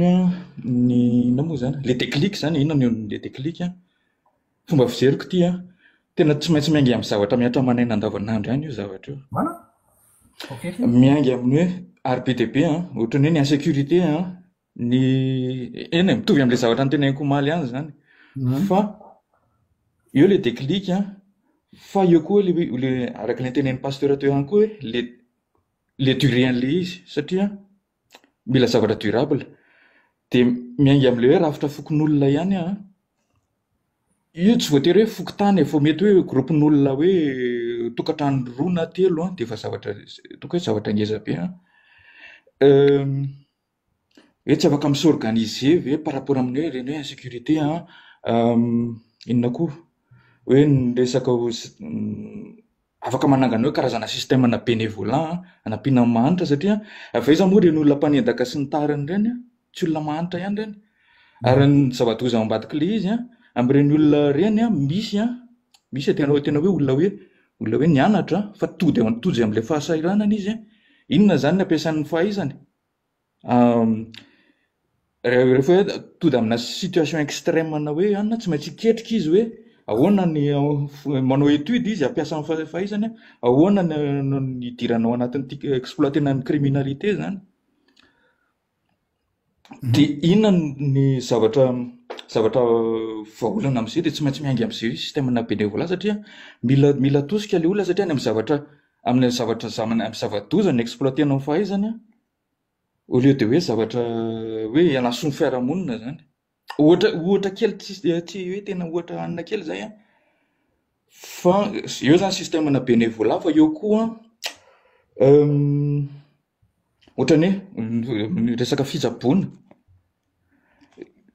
[SPEAKER 2] ny inona moa izany? Le déclic izany e, inona ny le déclic an? Fomba fijeriko ity an, tena tsy maintsy miainga amin'ny zavatra mihatra aman'aina andavanandro ihany io zavatra io.
[SPEAKER 1] Voilà. Ok.
[SPEAKER 2] Miainga amin'ny hoe ary be dia be an, ohatran'ny hoe ny insécurité an, ny eny e, mitovy amin'ilay zavatra noteneniko omaly ihany izany. Fa eo ilay déclic an, fa eo koa ilay hoe ilay araka ilay notenenin'ny pasteur teo ihany koa hoe le le durée an'ilay izy satria mila zavatra durable. Dia miainga amin'ilay hoe rafitra fokonolona ihany an, io tsy voatery hoe fokontany e, fa mety hoe groupe-n'olona hoe tokantrano roa na telo an, dia efa zavatra ataoko hoe zavatra ngeza be an. Hoe tsy afaka mi-s'organiser ve par rapport amin'ny hoe ireny hoe insécurité an, inona koa? Hoe ny resaka afaka manangana hoe karazana système ana bénévolat an, hanampiana ny mahantra satria avy aiza moa ireny olona mpanendaka sy ny tariny ireny an, tsy olona mahantra ihany ireny. Ary ny zava-doza ao ambadik'ilay izy an, amin'ireny olona ireny an, misy an, misy tena hoe tena hoe olona hoe olona hoe nianatra fa tody tojo amin'ilay fahasahiranana izy an, inona izany ny ampiasainy ny fahaizany? Rehefa hoe tody amina situation extrême ana hoe anona tsy maintsy hiketrika izy hoe ahoana ny manao étude izy hampiasa ny fahaizany, ahoana ny hidirana ao anatin'ity exploiter-na ny criminalité zany. Dia inona ny zavatra zavatra vahaolana amin'izay dia tsy maintsy miainga amin'izay système-na bénévolat satria mila mila tosika ilay olona satria any amin'ny zavatra amin'ny zavatra amin'ny zava-doza ny exploiter-nao ny fahaizany an. Au lieu de hoe zavatra hoe hanasoa ny fiarahamonina izany. Ohatra ohatra kely tsy tsy hoe tena ohatra hanina kely izay an, fa eo izany système-na bénévolat fa eo koa ohatran'ny hoe ny resaka fitsaboana.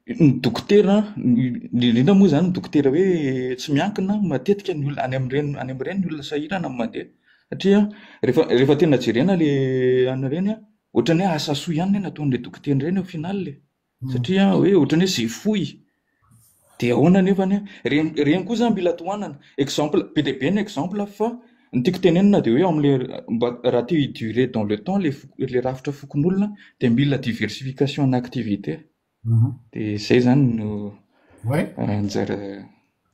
[SPEAKER 2] Ny dokotera, indrindra moa izany ny dokotera hoe tsy miankina, matetika ny olona any amin'ireny any amin'ireny ny olona sahirana no mandeha satria rehefa rehefa tena jerena ilay any ireny an, ohatran'ny hoe asa soa ihany ny nataon'ilay dokotera ireny au final e, satria hoe ohatran'ny hoe izay foy. Dia ahoana anefany an? Ireny ireny koa izany mila tohanana. Exemple, be dia be ny exemple fa ny tiako tenenina dia hoe ao amin'ilay mba raha te hi-durer dans le temps ilay foko ilay rafitra fokonolona dia mila diversification ana activité. Dia izay izany no anjara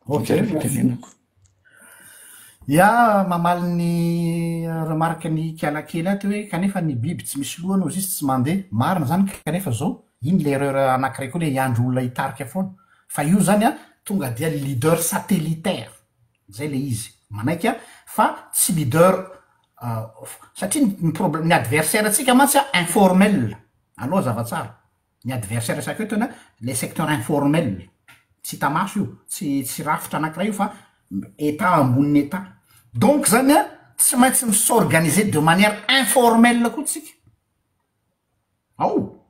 [SPEAKER 2] anjara fitenenako.
[SPEAKER 1] Ya, mamaly ny remarque ny kiala kely ato hoe kanefa ny biby tsy misy lohany ozy izy tsy mandeha. Marina zany kanefa zao, iny le erreur anakiray koa le hiandry olona hitarika foana. Fa io zany an, tonga dia leader satellitaire, zay le izy. Manaiky aho fa tsy leader satria ny problème, ny adversaire tsika mantsy an informel, aloha hazava tsara. Ny adversaire resako eto anie le secteur informel, tsy hita maso io, tsy tsy rafitra anakiray io fa Etat ambonin'ny Etat. Donc zany an, tsy maintsy mi s'organiser de manière informelle koa tsika. Ao!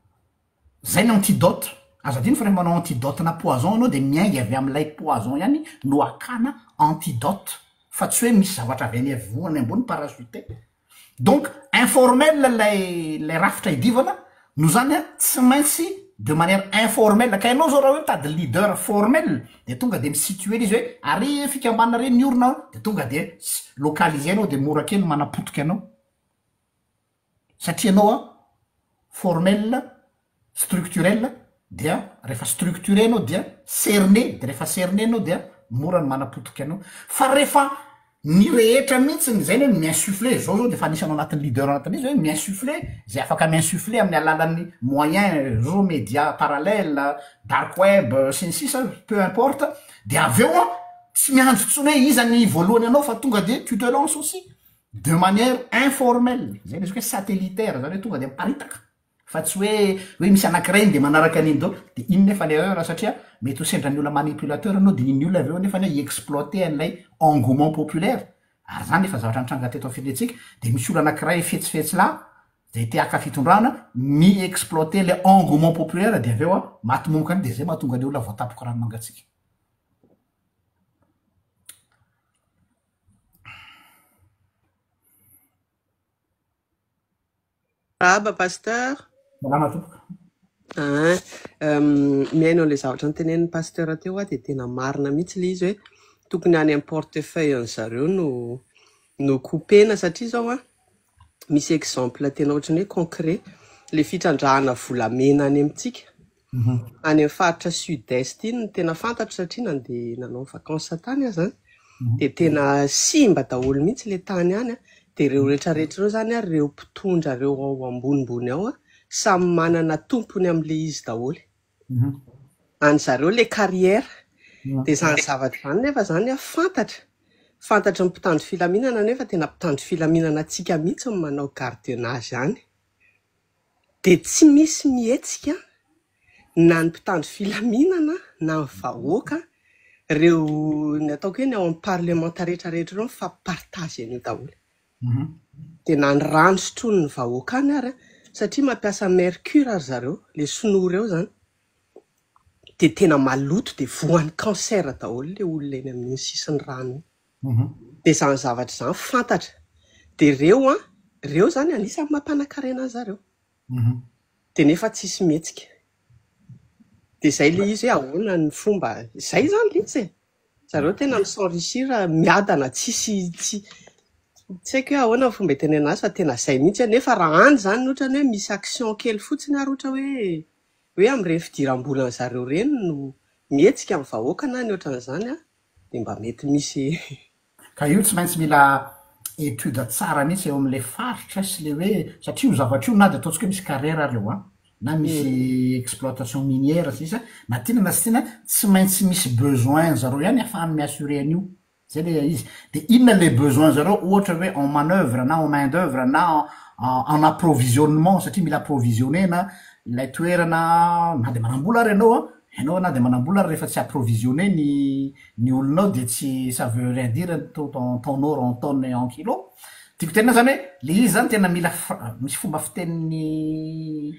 [SPEAKER 1] Zay ny antidote. Aza adino fa rehefa manao antidote na poison ianao de miainga avy amin'ilay poison ihany no akana antidote fa tsy hoe misy zavatra avy any ivohony ambony parachute. Donc informel ilay ilay rafitra idivana noho izany an tsy maintsy de manière informelle ka ianao zao raha hoe mitady leader formel de tonga de mi-situer izy hoe ary fikambanana re niorina ao de tonga de localiser anao de mora kely manapotika anao satria ianao an formel structurel dia rehefa structuré anao dia cerné de rehefa cerné anao dia mora ny manapotika anao fa rehefa ny rehetra mihitsy zay ny hoe mi-insuffler zao zao de efa anisan'ny ao anatin'ny leader anatin'izy hoe mi-insuffler zay afaka mi-insuffler amin'ny alalan'ny moyen zao zao media parallèle dark web sy ny sisa peu importe de avy eo an tsy miandry intsony hoe iza ny voalohany anao fa tonga de tu te lances aussi de manière informelle zay le izy hoe satellitaire zany hoe tonga de miparitaka. Fa tsy hoe hoe misy anakiray iny de manaraka an'iny daholo, de iny nefa le erreur satria mety ho sendra ny olona manipulateur anao de iny olona avy eo nefa hi-exploiter an'ilay engouement populaire, ary zany efa zavatra nitranga teto amin'ny firenentsika, de misy olona anakiray fetsifetsy lahy zay te haka fitondrana, mi-exploiter le engouement populaire de avy eo an maty momoka any de zay mahatonga le olona voatapoky rano mangatsiaka.
[SPEAKER 3] Arahaba Pasteur.
[SPEAKER 1] Salama tompoko.
[SPEAKER 3] Ah, mihaino an'ilay zavatra notenenin'ny Pasteur teo aho dia tena marina mihitsy ilay izy hoe tokony any amin'ny portefeuille an'ny zareo no no couper-na satria izao an, Misy exemple tena ohatran'ny hoe concret, le fitrandrahana volamena any amintsika. Any amin'ny faritra sud-est iny no tena fantatro satria nandeha nanao vacances tany aho zany. Dia tena simba daholo mihitsy le tany any an. Dia ireo rehetrarehetra ireo zany an, ireo mpitondra ireo ao ambonimbony ao an, samy manana tompony amin'ilay izy daholo. Any zareo le carrière. Dia izany zavatra izany nefa izany an, fantatra, fantatry ny mpitandro filaminana nefa tena mpitandro filaminana antsika mihitsy no manao gardiennage any. Dia tsy misy mihetsika na ny mpitandro filaminana na ny vahoaka, ireo ny ataoko hoe ny ao amin'ny parlemanta rehetrarehetra ireo mifampi-partage an'io daholo. Dia na ny rano sotroin'ny vahoaka any ary satria mampiasa mercure ry zareo, ilay sinoa ireo izany, dia tena maloto dia voan'ny cancer daholo ilay olona eny amin'iny sisin'ny rano iny. Dia izany zavatra izany fantatra. Dia ireo an, ireo izany anisan'ny mampanakarena an-dry zareo. Dia nefa tsisy mihetsika. Dia izay ilay izy hoe ahoana ny fomba, izay izany ilay izy e. Zareo tena mi-s'enrichir miadana tsisy tsy tsy haiko hoe ahoana ny fomba itenenana azy fa tena izay mihitsy nefa raha any izany ohatrany hoe misy action kely fotsiny ary ohatra hoe hoe amin'ireny fidiram-bolan-dry zareo ireny no mihetsika ny vahoaka na ny ohatran'izany an, dia mba mety misy
[SPEAKER 1] Ka io tsy maintsy mila étude tsara mihitsy eo amin'ilay faritra sy le hoe satria io zavatra io na dia ataontsika hoe misy carrière ary eo an, na misy exploitation minière sy ny sisa, na tiana na tsy tiana tsy maintsy misy besoin zareo ihany ahafahany mi-assurer an'io, zay le izy. De inona le besoin zareo ohatra hoe en manoeuvre na en main d'oeuvre na en approvisionnement satria mila approvisionner-na ilay toerana na dia manam-bola ary ianao an, ianao na dia manam-bola ary rehefa tsy approvisionner ny ny olona ao dia tsy ça veut rien dire tout en ton or en tonne et en kilo. Tiako tenenina zany hoe le izy zany tena mila misy fomba fitenin'ny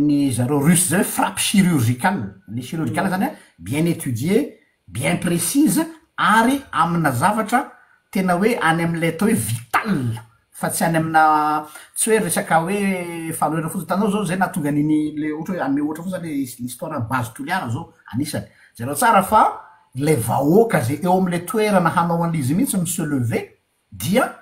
[SPEAKER 1] ny zareo russe zay hoe frappe chirurgicale, le chirurgicale zany an bien étudier, bien précise ary amina zavatra tena hoe any am'le atao hoe vital fa tsy any amina tsy hoe resaka hoe fanoherana fotsiny, hitanao zao zay nahatonga an'iny le ohatra hoe hanome ohatra fotsiny zany le l'histoire base Toliara zao anisany, jereo tsara fa le vahoaka zay eo amle toerana hanao anle izy mihitsy mi se lever dia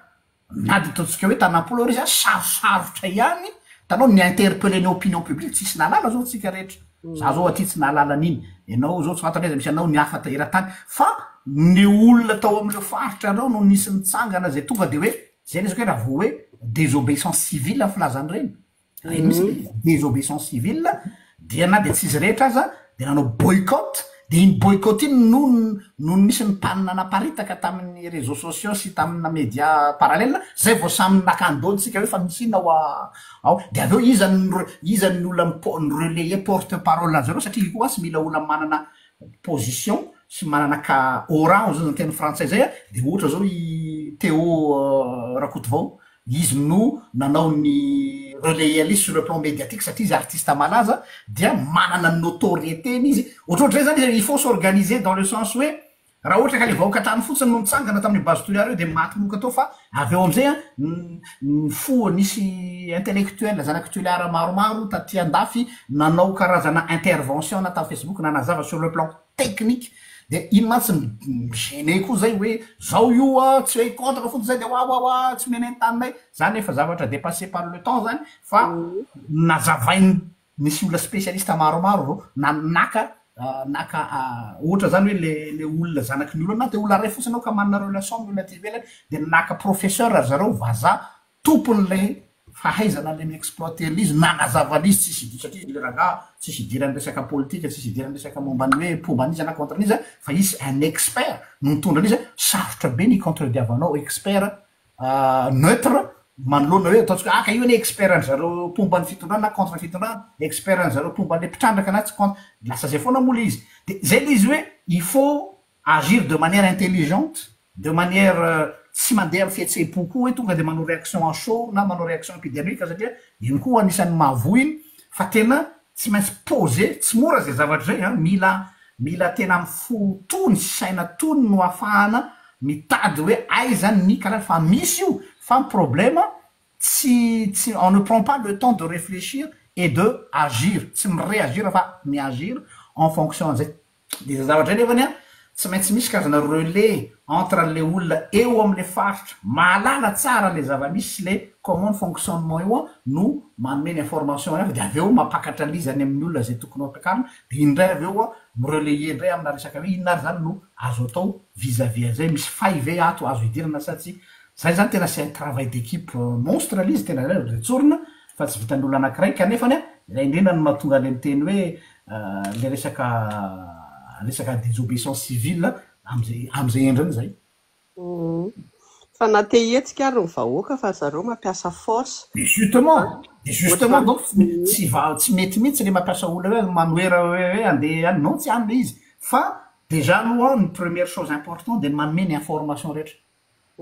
[SPEAKER 1] na de ataontsika hoe tanam-polo ary izy an sarosarotra ihany, hitanao ny interpeller ny opinion publique tsisy nahalala zao tsika rehetra, za zao aty tsy nahalala an'iny, ianao zao tsy fantatra aiza misy anao, ny hafa eran-tany, fa ny olona tao amin'ireo faritra ireo no nisy nitsangana zay tonga de hoe zay resaka hoe raha vao hoe désobéissance civile ny filazana ireny, ireny mihitsy le izy, désobéissance civile dia na dia tsy izy rehetra aza dia nanao boycott, dia iny boycott iny no no nisy ny panne naparitaka tamin'ny réseaux sociaux sy tamina média parallèle zay vao samy naka an-doha tsika hoe fa misy inona ao ao, dia avy eo iza no iza ny olona mi-po- ni-relayer porte parole an'zareo satria io koa tsy mila olona manana position sy manana ka aura hoy zao zany teny frantsay zay a, de ohatra zao i Théo Rakotovao, izy no nanao ny relayer an'izy sur le plan médiatique satria izy artiste malaza dia manana ny notoriété-ny izy, ohatrohatry zay zany izy il faut s'organiser dans le sens hoe Raha ohatra ka le vahoaka tany fotsiny no nitsangana tamin'io base Toliara io dia maty moka tao fa avy eo amizay an nifoha nisy intellectuel zanak'i Toliara maromaro taty andafy nanao karazana intervention na tamin'ny facebook nanazava sur le plan technique dia iny mantsy mi-gêner koa zay hoe zao io an tsy hoe contre fotsiny zay dia wawawa tsy omena ny taninay zany efa zavatra dépassé par le temps zany fa nazavain'ny Nisy olona spécialiste maromaro vao na naka naka ohatra zany hoe le le olona zanaky ny olona na de olona ray fotsiny anao ka manana relation amin'ny olona aty ivelany de naka professeur ry zareo vazaha tompon'ilay fahaizana le mi-exploiter an'izy nanazava an'izy tsisy idiran satria le rangaha tsisy idiran'ny resaka politika tsisy idiran'ny resaka momba ny hoe mpomba an'iza na contre an'iza fa izy un expert no nitondra an'izy sarotra be ny contredire-vanao expert neutre manoloana hoe ataontsika hoe ah ka io anie expert an-dry zareo mpomba ny fitondrana na contre ny fitondrana, expert an-dry zareo mpomba an'ilay mpitrandraka na tsy contre, lasa zay foana moa le izy. De zay le izy hoe il faut agir de manière intelligente, de manière tsy mandeha amin'ny fihetseham-po koa hoe tonga de manao réaction à chaud na manao réaction épidermique satria iny koa anisan'ny mahavoa iny fa tena tsy maintsy poser, tsy mora zay zavatra zay an, mila mila tena amin'ny fo tony sy saina tony no ahafahana mitady hoe aiza ny kalala fa misy io fa ny problème tsy tsy on ne prend pas le temps de réfléchir et de agir, tsy mi-réagir fa mi-agir en fonction an'izay, de zay zavatra zay nefany an. Tsy maintsy misy karazana relais entre an'le olona eo amle faritra mahalala tsara anle zava-misy sy le comment ny fonctionnement io an no manome ny information hafa de avy eo mampakatra an'izy any amin'ny olona zay tokony ho ampiakarina de iny indray avy eo an mi-relayer indray amina resaka hoe inona ary zany no azo atao vis à vis an'izay, misy faille ve ato azo idirana sa tsia. Zay zany tena c'est un travail d'équipe monstre le izy tena tsorina fa tsy vitan'ny olona anakiray kanefany an izay indrindra no mahatonga le miteny hoe le resaka resaka désobéissance civile am'zay am'zay endriny zay.
[SPEAKER 3] Fa na te hihetsika ary ny vahoaka fa zareo mampiasa force.
[SPEAKER 1] Et justement, et justement donc tsy va tsy mety mihitsy le mampiasa olona hoe manohera hoe hoe andeha any, non tsy any le izy fa déjà aloha ny première chose important de ny manome ny information rehetra.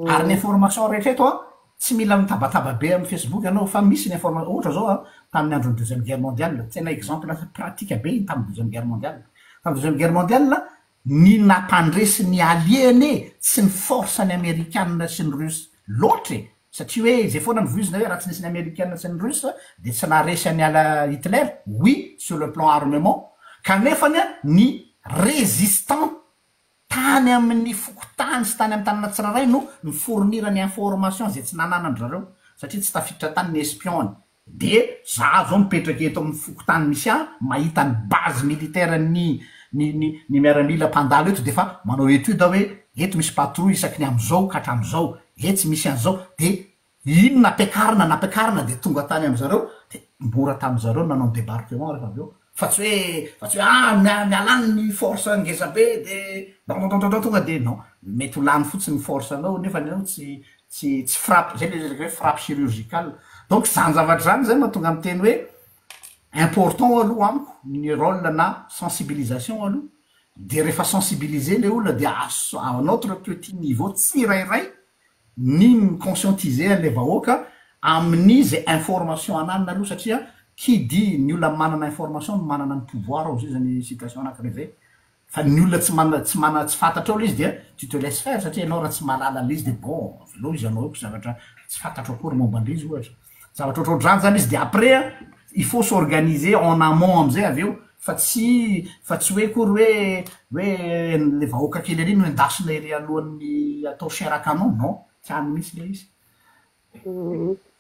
[SPEAKER 1] Ary ny information rehetra eto an, tsy mila mitabataba be amin'ny Facebook ianao fa misy ny information, ohatra zao an, tamin'ny andron'ny deuxième guerre mondiale, tena exemple pratique be iny tamin'ny deuxième guerre mondiale. Tamin'ny deuxième guerre mondiale, ny nampandresy ny alliés anie tsy ny force ny amerikana sy ny russe loatra e, satria hoe zay foana ny voizina hoe raha tsy nisy ny amerikana sy ny russe de tsy naharesy an'i ala Hitler, oui sur le plan armement, kanefany an ny résistant Tany amin'ny fokontany sy tany amin'ny tanana tsirairay no ni-fournir ny information izay tsy nananan-dry zareo satria tsy tafiditra tany ny espion-ny. Dia za zao mipetraka eto amin'ny fokontany misy ahy mahita ny base militaire ny ny ny ny miaramila mpandalo eto dia efa manao etude aho hoe eto misy patrouille isaky ny amin'izao ka hatramin'izao, etsy misy an'izao dia Iny nampiakarina nampiakarina dia tonga tany amin zareo dia mora tamin zareo ny nanao ny debarquement rehefa avy eo fa tsy hoe fa tsy hoe ah mia miala any ny force ngeza be de dondondondondon tonga de non mety ho lany fotsiny ny force anao nefa ny anao tsy tsy tsy frappe zay le resaka hoe frappe chirurgicale donc zany zavatra zany zay mahatonga miteny hoe important aloha amiko ny role na sensibilisation aloha de rehefa sensibiliser le olona de à notre petit niveau tsirairay ny mi-conscientiser an'ilay vahoaka amin'ny zay information ananana aloha satria qui dit ny olona manana information no manana ny pouvoir ao zay zany citation anakiray zay fa ny olona tsy manana tsy manana tsy fantatrao le izy dia tu te laisses faire satria ianao raha tsy mahalala an'le izy de bon avelao izy hanao eo ko zavatra tsy fantatro akory momba an'le izy ohatra Zavatra ohatrohatr'izany zany izy de après il faut s'organiser en amont amizay avy eo fa tsy fa tsy hoe akory hoe hoe le vahoaka kely ery no endasina ery alohan'ny atao chair à canon non tsy any mihitsy le izy.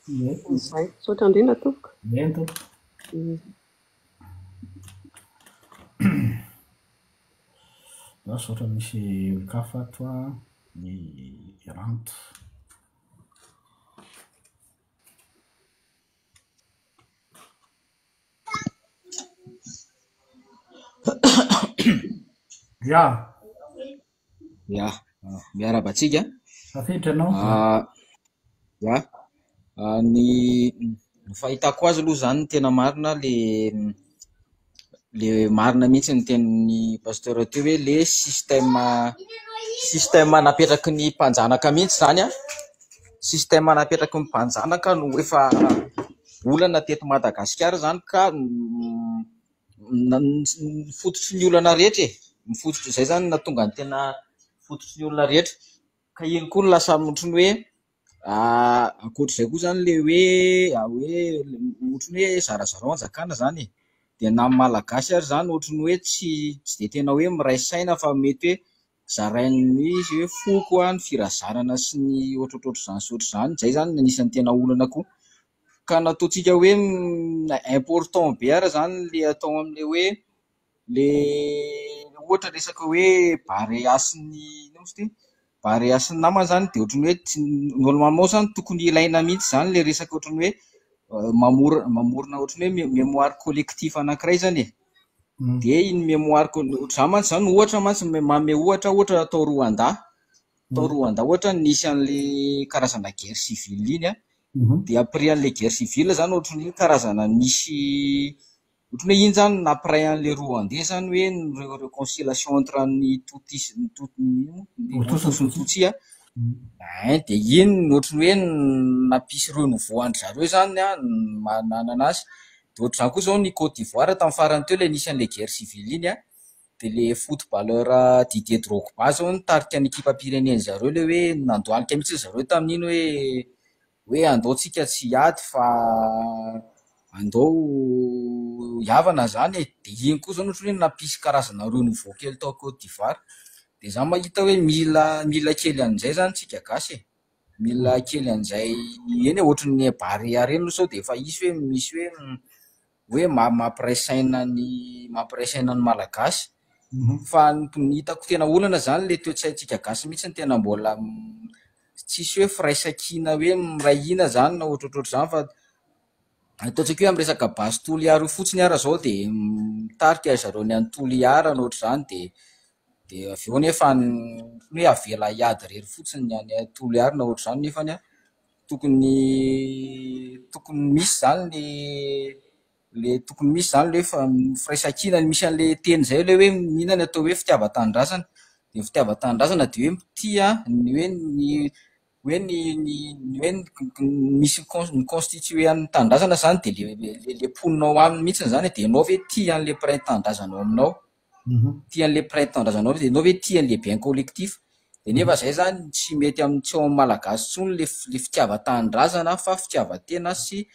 [SPEAKER 1] Ie.
[SPEAKER 3] Izay. Misaotra indrindra tompoko.
[SPEAKER 1] Eny tompoko. Lasa ohatra misy olon-kafa ato an, ny Ranto. Ya.
[SPEAKER 4] Ya, miarahaba antsika.
[SPEAKER 1] Tafiditra ianao.
[SPEAKER 4] Ah, ya, ah, ny ny fahitako azy aloha izany ny tena marina le le marina mihitsy ny tenin'ny pasteur teo hoe le système système napetraky ny mpanjanaka mihitsy izany an, système napetraky ny mpanjanaka no efa olana teto Madagasikara izany ka ny fototry ny olana rehetra e, ny fototry izay izany no nahatonga ny tena fototry ny olana rehetra, ka iny koa no lasa ohatran'ny hoe Ankoatr'izay koa izany ilay hoe hoe ohatran'ny hoe zarazarao hanjakana izany e. Dia na ny Malagasy ary izany ohatran'ny hoe tsy tsy dia tena hoe miray saina fa mety hoe zarain'ny hoe foko ny firazanana sy ny ohatrohatr'izany sy ohatr'izany. Izay izany no anisan'ny tena olana koa. Ka nataontsika hoe important be ary izany ilay atao amin'ilay hoe Le ohatra resaka hoe Barea sy ny inona moa izy ity? Barea sy ny namany zany dia ohatran'ny hoe tsy normalement zany tokony ilaina mihitsy zany le resaka ohatran'ny hoe mamorona mamorona ohatran'ny hoe mémoire collectif anankiray zany e. Dia iny mémoire col- ohatr'izany mantsy zany ohatra mantsy manome ohatra ohatra tao Rwanda, tao Rwanda ohatra nisy an'le karazana guerre civile iny an, dia après an'le guerre civile zany ohatran'ny hoe karazana nisy Ohatran'ny hoe iny zany no nampiray an'ilay Rwandais zany hoe ny reconciliation entre ny Tutsi sy ny Tut- ny
[SPEAKER 1] Hutu
[SPEAKER 4] Hutu
[SPEAKER 1] sy ny
[SPEAKER 4] sy ny
[SPEAKER 1] Tutsi.
[SPEAKER 4] Tutsi an. Ein, dia iny no ohatran'ny hoe nampisy renouveau an-dry zareo zany an, manana azy. Dia ohatr'izany koa izao ny Côte d'Ivoire tamin'ny farany teo ilay nisy an'ilay guerre civile iny an, dia ilay footballeur Didier Drogba izao nitarika ny ekipam-pirenen'ny zareo ilay hoe nandohalika mihitsy ry zareo tamin'iny hoe hoe andao tsika tsy hiady fa andao hihavana zany e, de iny koa zao no ohatran'ny hoe nampisy karazana renouveau kely tao Côte d'Ivoire. De za mahita hoe mila mila kely an'izay zany tsika gasy e. Mila kely an'izay eny e, ohatry ny Barea reny aloha sao de efa hisy hoe misy hoe hoe mampiray saina ny mampiray saina ny Malagasy. Fa ny hitako tena olana zany le toe-tsaintsika gasy mihitsy no tena mbola tsisy hoe firaisankina hoe miray hina zany na ohatrohatr'izany fa ataontsika hoe amin'ny resaka base Toliara io fotsiny ara zao de mitarika ry zareo ny any Toliara na ohatr'izany de de avy eo nefa ny hoe avela hiady irery fotsiny ny any Toliara na ohatr'izany nefany an tokony tokony misy zany le le tokony misy zany le hoe firaisankina misy an'le teny zay le hoe inona ny atao hoe fitiavan-tanindrazana de ny fitiavan-tanindrazana de hoe mitia ny hoe ny hoe ny ny ny hoe ny misy ny constitué an'ny tanindrazana zany de le le le mponina ao aminy mihitsy zany de ianao ve tia an'le mpiray tanindrazana ao aminao? Tia an'le mpiray tanindrazana ao de ianao ve tia an'le bien collectif? De nefa zay zany tsy mety amin'ny tsy ao amin'ny malagasy intsony le le fitiavan-tanindrazana fa fitiavan-tena sy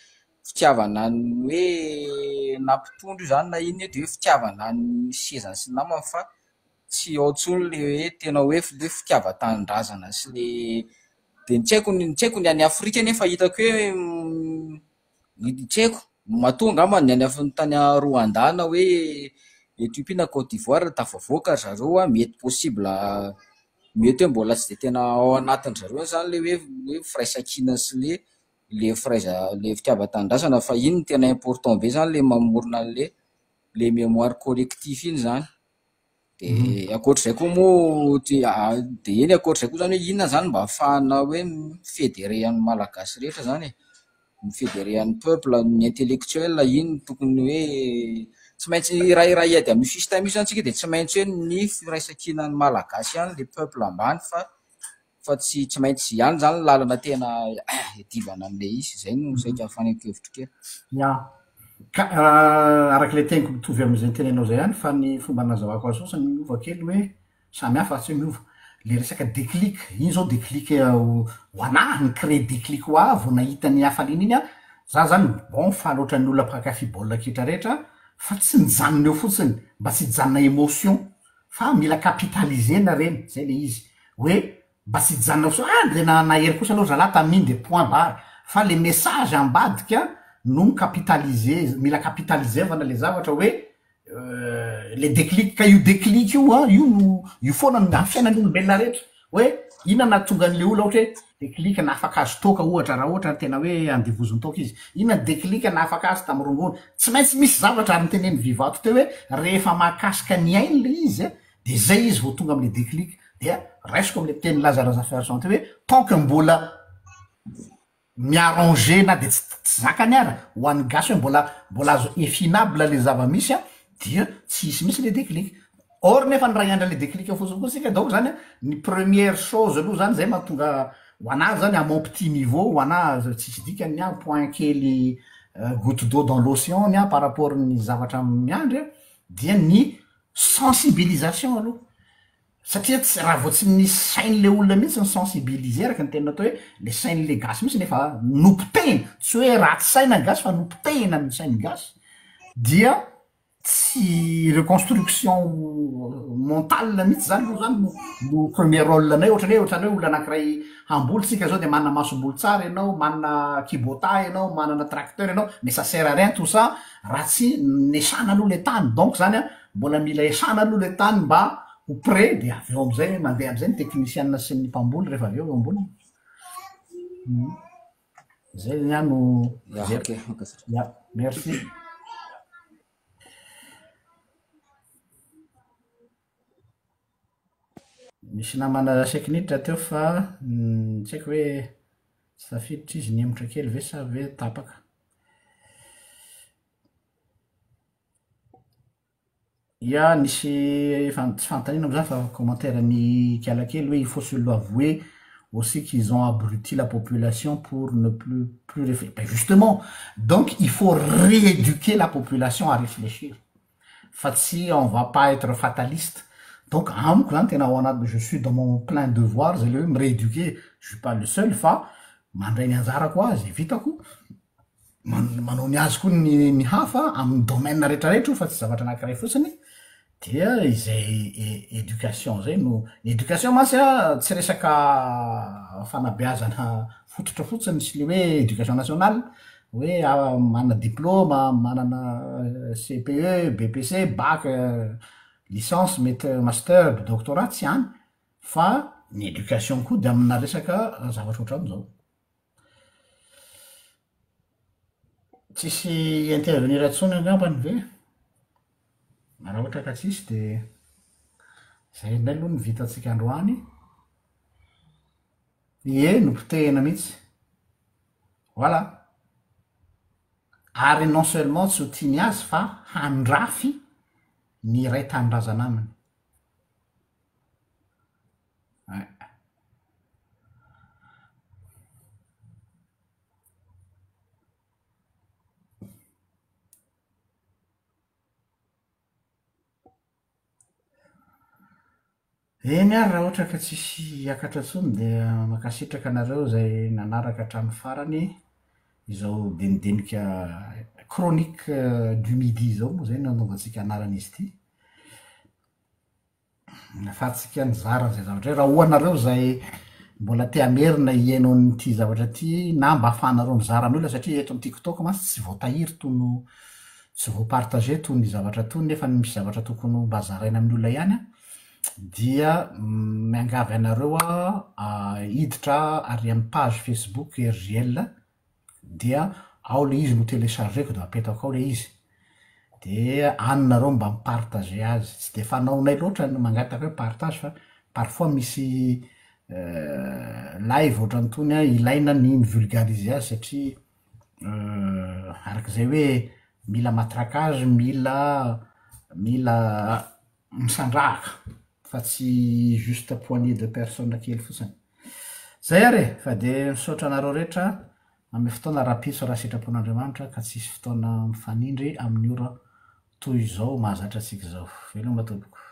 [SPEAKER 4] fitiavana ny hoe na mpitondra io zany na inona io de hoe fitiavana ny sezany sy ny namany fa tsy ao intsony le hoe tena hoe le fitiavan-tanindrazana sy le de ny tsy haiko ny tsy haiko ny any Afrika nefa hitako hoe ny tsy haiko matoa angamba ny any Af- tany Rwanda na hoe Ethiopie na Côte d'Ivoire tafavoaka ry zareo a, mety possible mety hoe mbola tsy de tena ao anatin-dry zareo zany le hoe hoe firaisankina sy le le firaiza le fitiavan-tanindrazana fa iny no tena important be zany le mamorona an'le le mémoire collectif iny zany. De ankoatr'izay koa moa ty de eny ankoatr'izay koa zany hoe inona zany mba ahafahana hoe mi-fédérer an'ny malagasy rehetra zany e, mi-fédérer an'ny peuple, ny intellectuel iny tokony hoe tsy maintsy raha raha hiady amin'io système io zany tsika de tsy maintsy hoe ny firaisankinan'ny malagasy ihany le peuple ambany fa fa tsy tsy maintsy ihany zany lalana tena iadivana an'le izy, zay no saika fanehoan-kevitro kely.
[SPEAKER 1] Ya. Ka araka ilay teniko mitovy amin'izay notenenao izay ihany fa ny fomba nazavako azy fotsiny miova kely hoe samy hafa tsy hoe miova. Le resaka déclic, iny zao déclic ho anah ni-créer déclic ho ahy vao nahita ny hafaliana iny aho, za zany bon faly ohatran'ny olona mpankafy baolina kitra rehetra fa tsy nijanona eo fotsiny mba tsy hijanona émotion fa mila capitaliser-na reny, zay le izy hoe Mba tsy hijanona ho sao ah de na nahery kosa aloha zalahy tamin'iny de point barre fa le message ambadika no mi-capitaliser mila capitaliser-vana le zavatra hoe le déclic ka io déclic io an io no io foana no amin'ny fiainan'ny olombelona rehetra hoe inona nahatonga an'le olona ohatra hoe déclic nahafaka azy toaka ohatra raha ohatra tena hoe andevoziny toaka izy inona ny déclic nahafaka azy tamin'ny rongony tsy maintsy misy zavatra ary notenenin'i Vivato teo hoe rehefa mahakasika ny ainy le izy De zay izy vao tonga amle déclic dia raisiko amle teny Laza Razafiarison teo hoe tant que mbola mi-arranger na de tsy tsy zakany ara ho an'ny gasy hoe mbola mbola azo efinable le zava-misy an dia tsy hisy mihitsy le déclic. Or nefa ny raha hiandry an'le déclic fotsiny koa tsika donc zany an ny première chose aloha zany zay mahatonga ho anah zany à mon petit niveau ho anah tsisy dikany ny ahy point kely goutte d'eau dans l'océan ny ahy par rapport ny zavatra miandry an dia ny Sensibilisation aloha satria tsy raha vao tsy ny sain'le olona mihitsy ny sensibiliser araka ny teny natao hoe le sain'le gasy mihitsy nefa nopotehina tsy hoe ratsy saina ny gasy fa nopotehina ny sain'ny gasy dia tsy reconstruction mentale mihitsy zany aloha zany no no premier rôle anay ohatrany hoe ohatrany hoe olona anakiray hamboly tsika zao de manana masomboly tsara ianao manana kibota ianao manana tracteur ianao mais ça sert à rien tout ça Raha tsy nesana aloha le tany donc zany an, mbola mila esana aloha le tany mba ho prêt de avy eo amizay mandeha amizay ny technician sy ny mpamboly rehefa avy eo eo amboniny. Zay ny ahy no
[SPEAKER 4] Ya,
[SPEAKER 1] fijeriko.
[SPEAKER 4] ok, mankasitraka.
[SPEAKER 1] Ya, merci. Misy namana saiky niditra teo fa tsy haiko hoe tsy tafiditra izy, nihemotra kely ve sa ve tapaka. Ya, nisy fan- tsy fanontaniana moa zany fa commentaire an'i Kiala kely hoe il faut se l'avouer aussi qu'ils ont abruti la population pour ne plus plus réfléchir. Ben justement, donc il faut rééduquer la population à réfléchir. Fa tsy on va pas être fataliste donc amiko zany tena ao anaty je suis dans mon plein devoir zay le hoe mi-reeduquer je suis pas le seul fa mandray ny anjarako aho zay vitako man- manao ny azy koa ny ny hafa amin'ny domaine retraretra io fa tsy zavatra anakiray fotsiny. Dia izay éducation zay no, ny éducation mantsy an tsy resaka fanabeazana fototra fotsiny sy le hoe éducation nationale hoe manana diplôma, manana CPE, BEPC, bac, licence, mety master, doctorat, tsy any fa ny éducation koa de amina resaka zavatra ohatran'izao. Tsisy intervenir intsony angambany ve? Raha ohatra ka tsisy de zay indray aloha no vitantsika androany. Ie, nopotehina mihitsy. Voilà. Ary non seulement tsy ho tiany azy fa handrafy ny iray tanindrazana aminy. Ein. Eny ary raha ohatra ka tsisy hiakatra intsony dia mankasitraka anareo izay nanaraka hatramin'ny farany izao dinidinika chronique du midi izao moa izay no nanaovantsika anaran'izy ity. Afahantsika nizara an'izay zavatra izay. Raha ho anareo izay mbola te hamerina hihaino an'ity zavatra ity na mba ahafahanareo mizara amin'ny olona satria eto amin'ny TikTok mantsy tsy voatahiry toy ny tsy voa-partager toy ny zavatra toy nefa misy zavatra tokony ho mba zaraina amin'ny olona ihany an, dia miangavy anareo aho hiditra ary amin'ny page Facebook RJL dia ao le izy no telechargeko de apetako ao le izy de any nareo mba mi-partager azy, tsy de fanaonay loatra ny mangataka hoe partage fa parfois misy live ohatran'itony an ilaina ny mi-vulgariser azy satria arak'izay hoe mila matraquage, mila mila misandrahaka fa tsy juste poignée de personne kely fotsiny. Zay ary e, fa de misaotra anareo rehetra amin'ny fotoana rahampitso raha sitrapon'Andriamanitra ka tsisy fotoana mifanindry amin'ny ora toy izao mahazatra antsika izao. Veloma tompoko.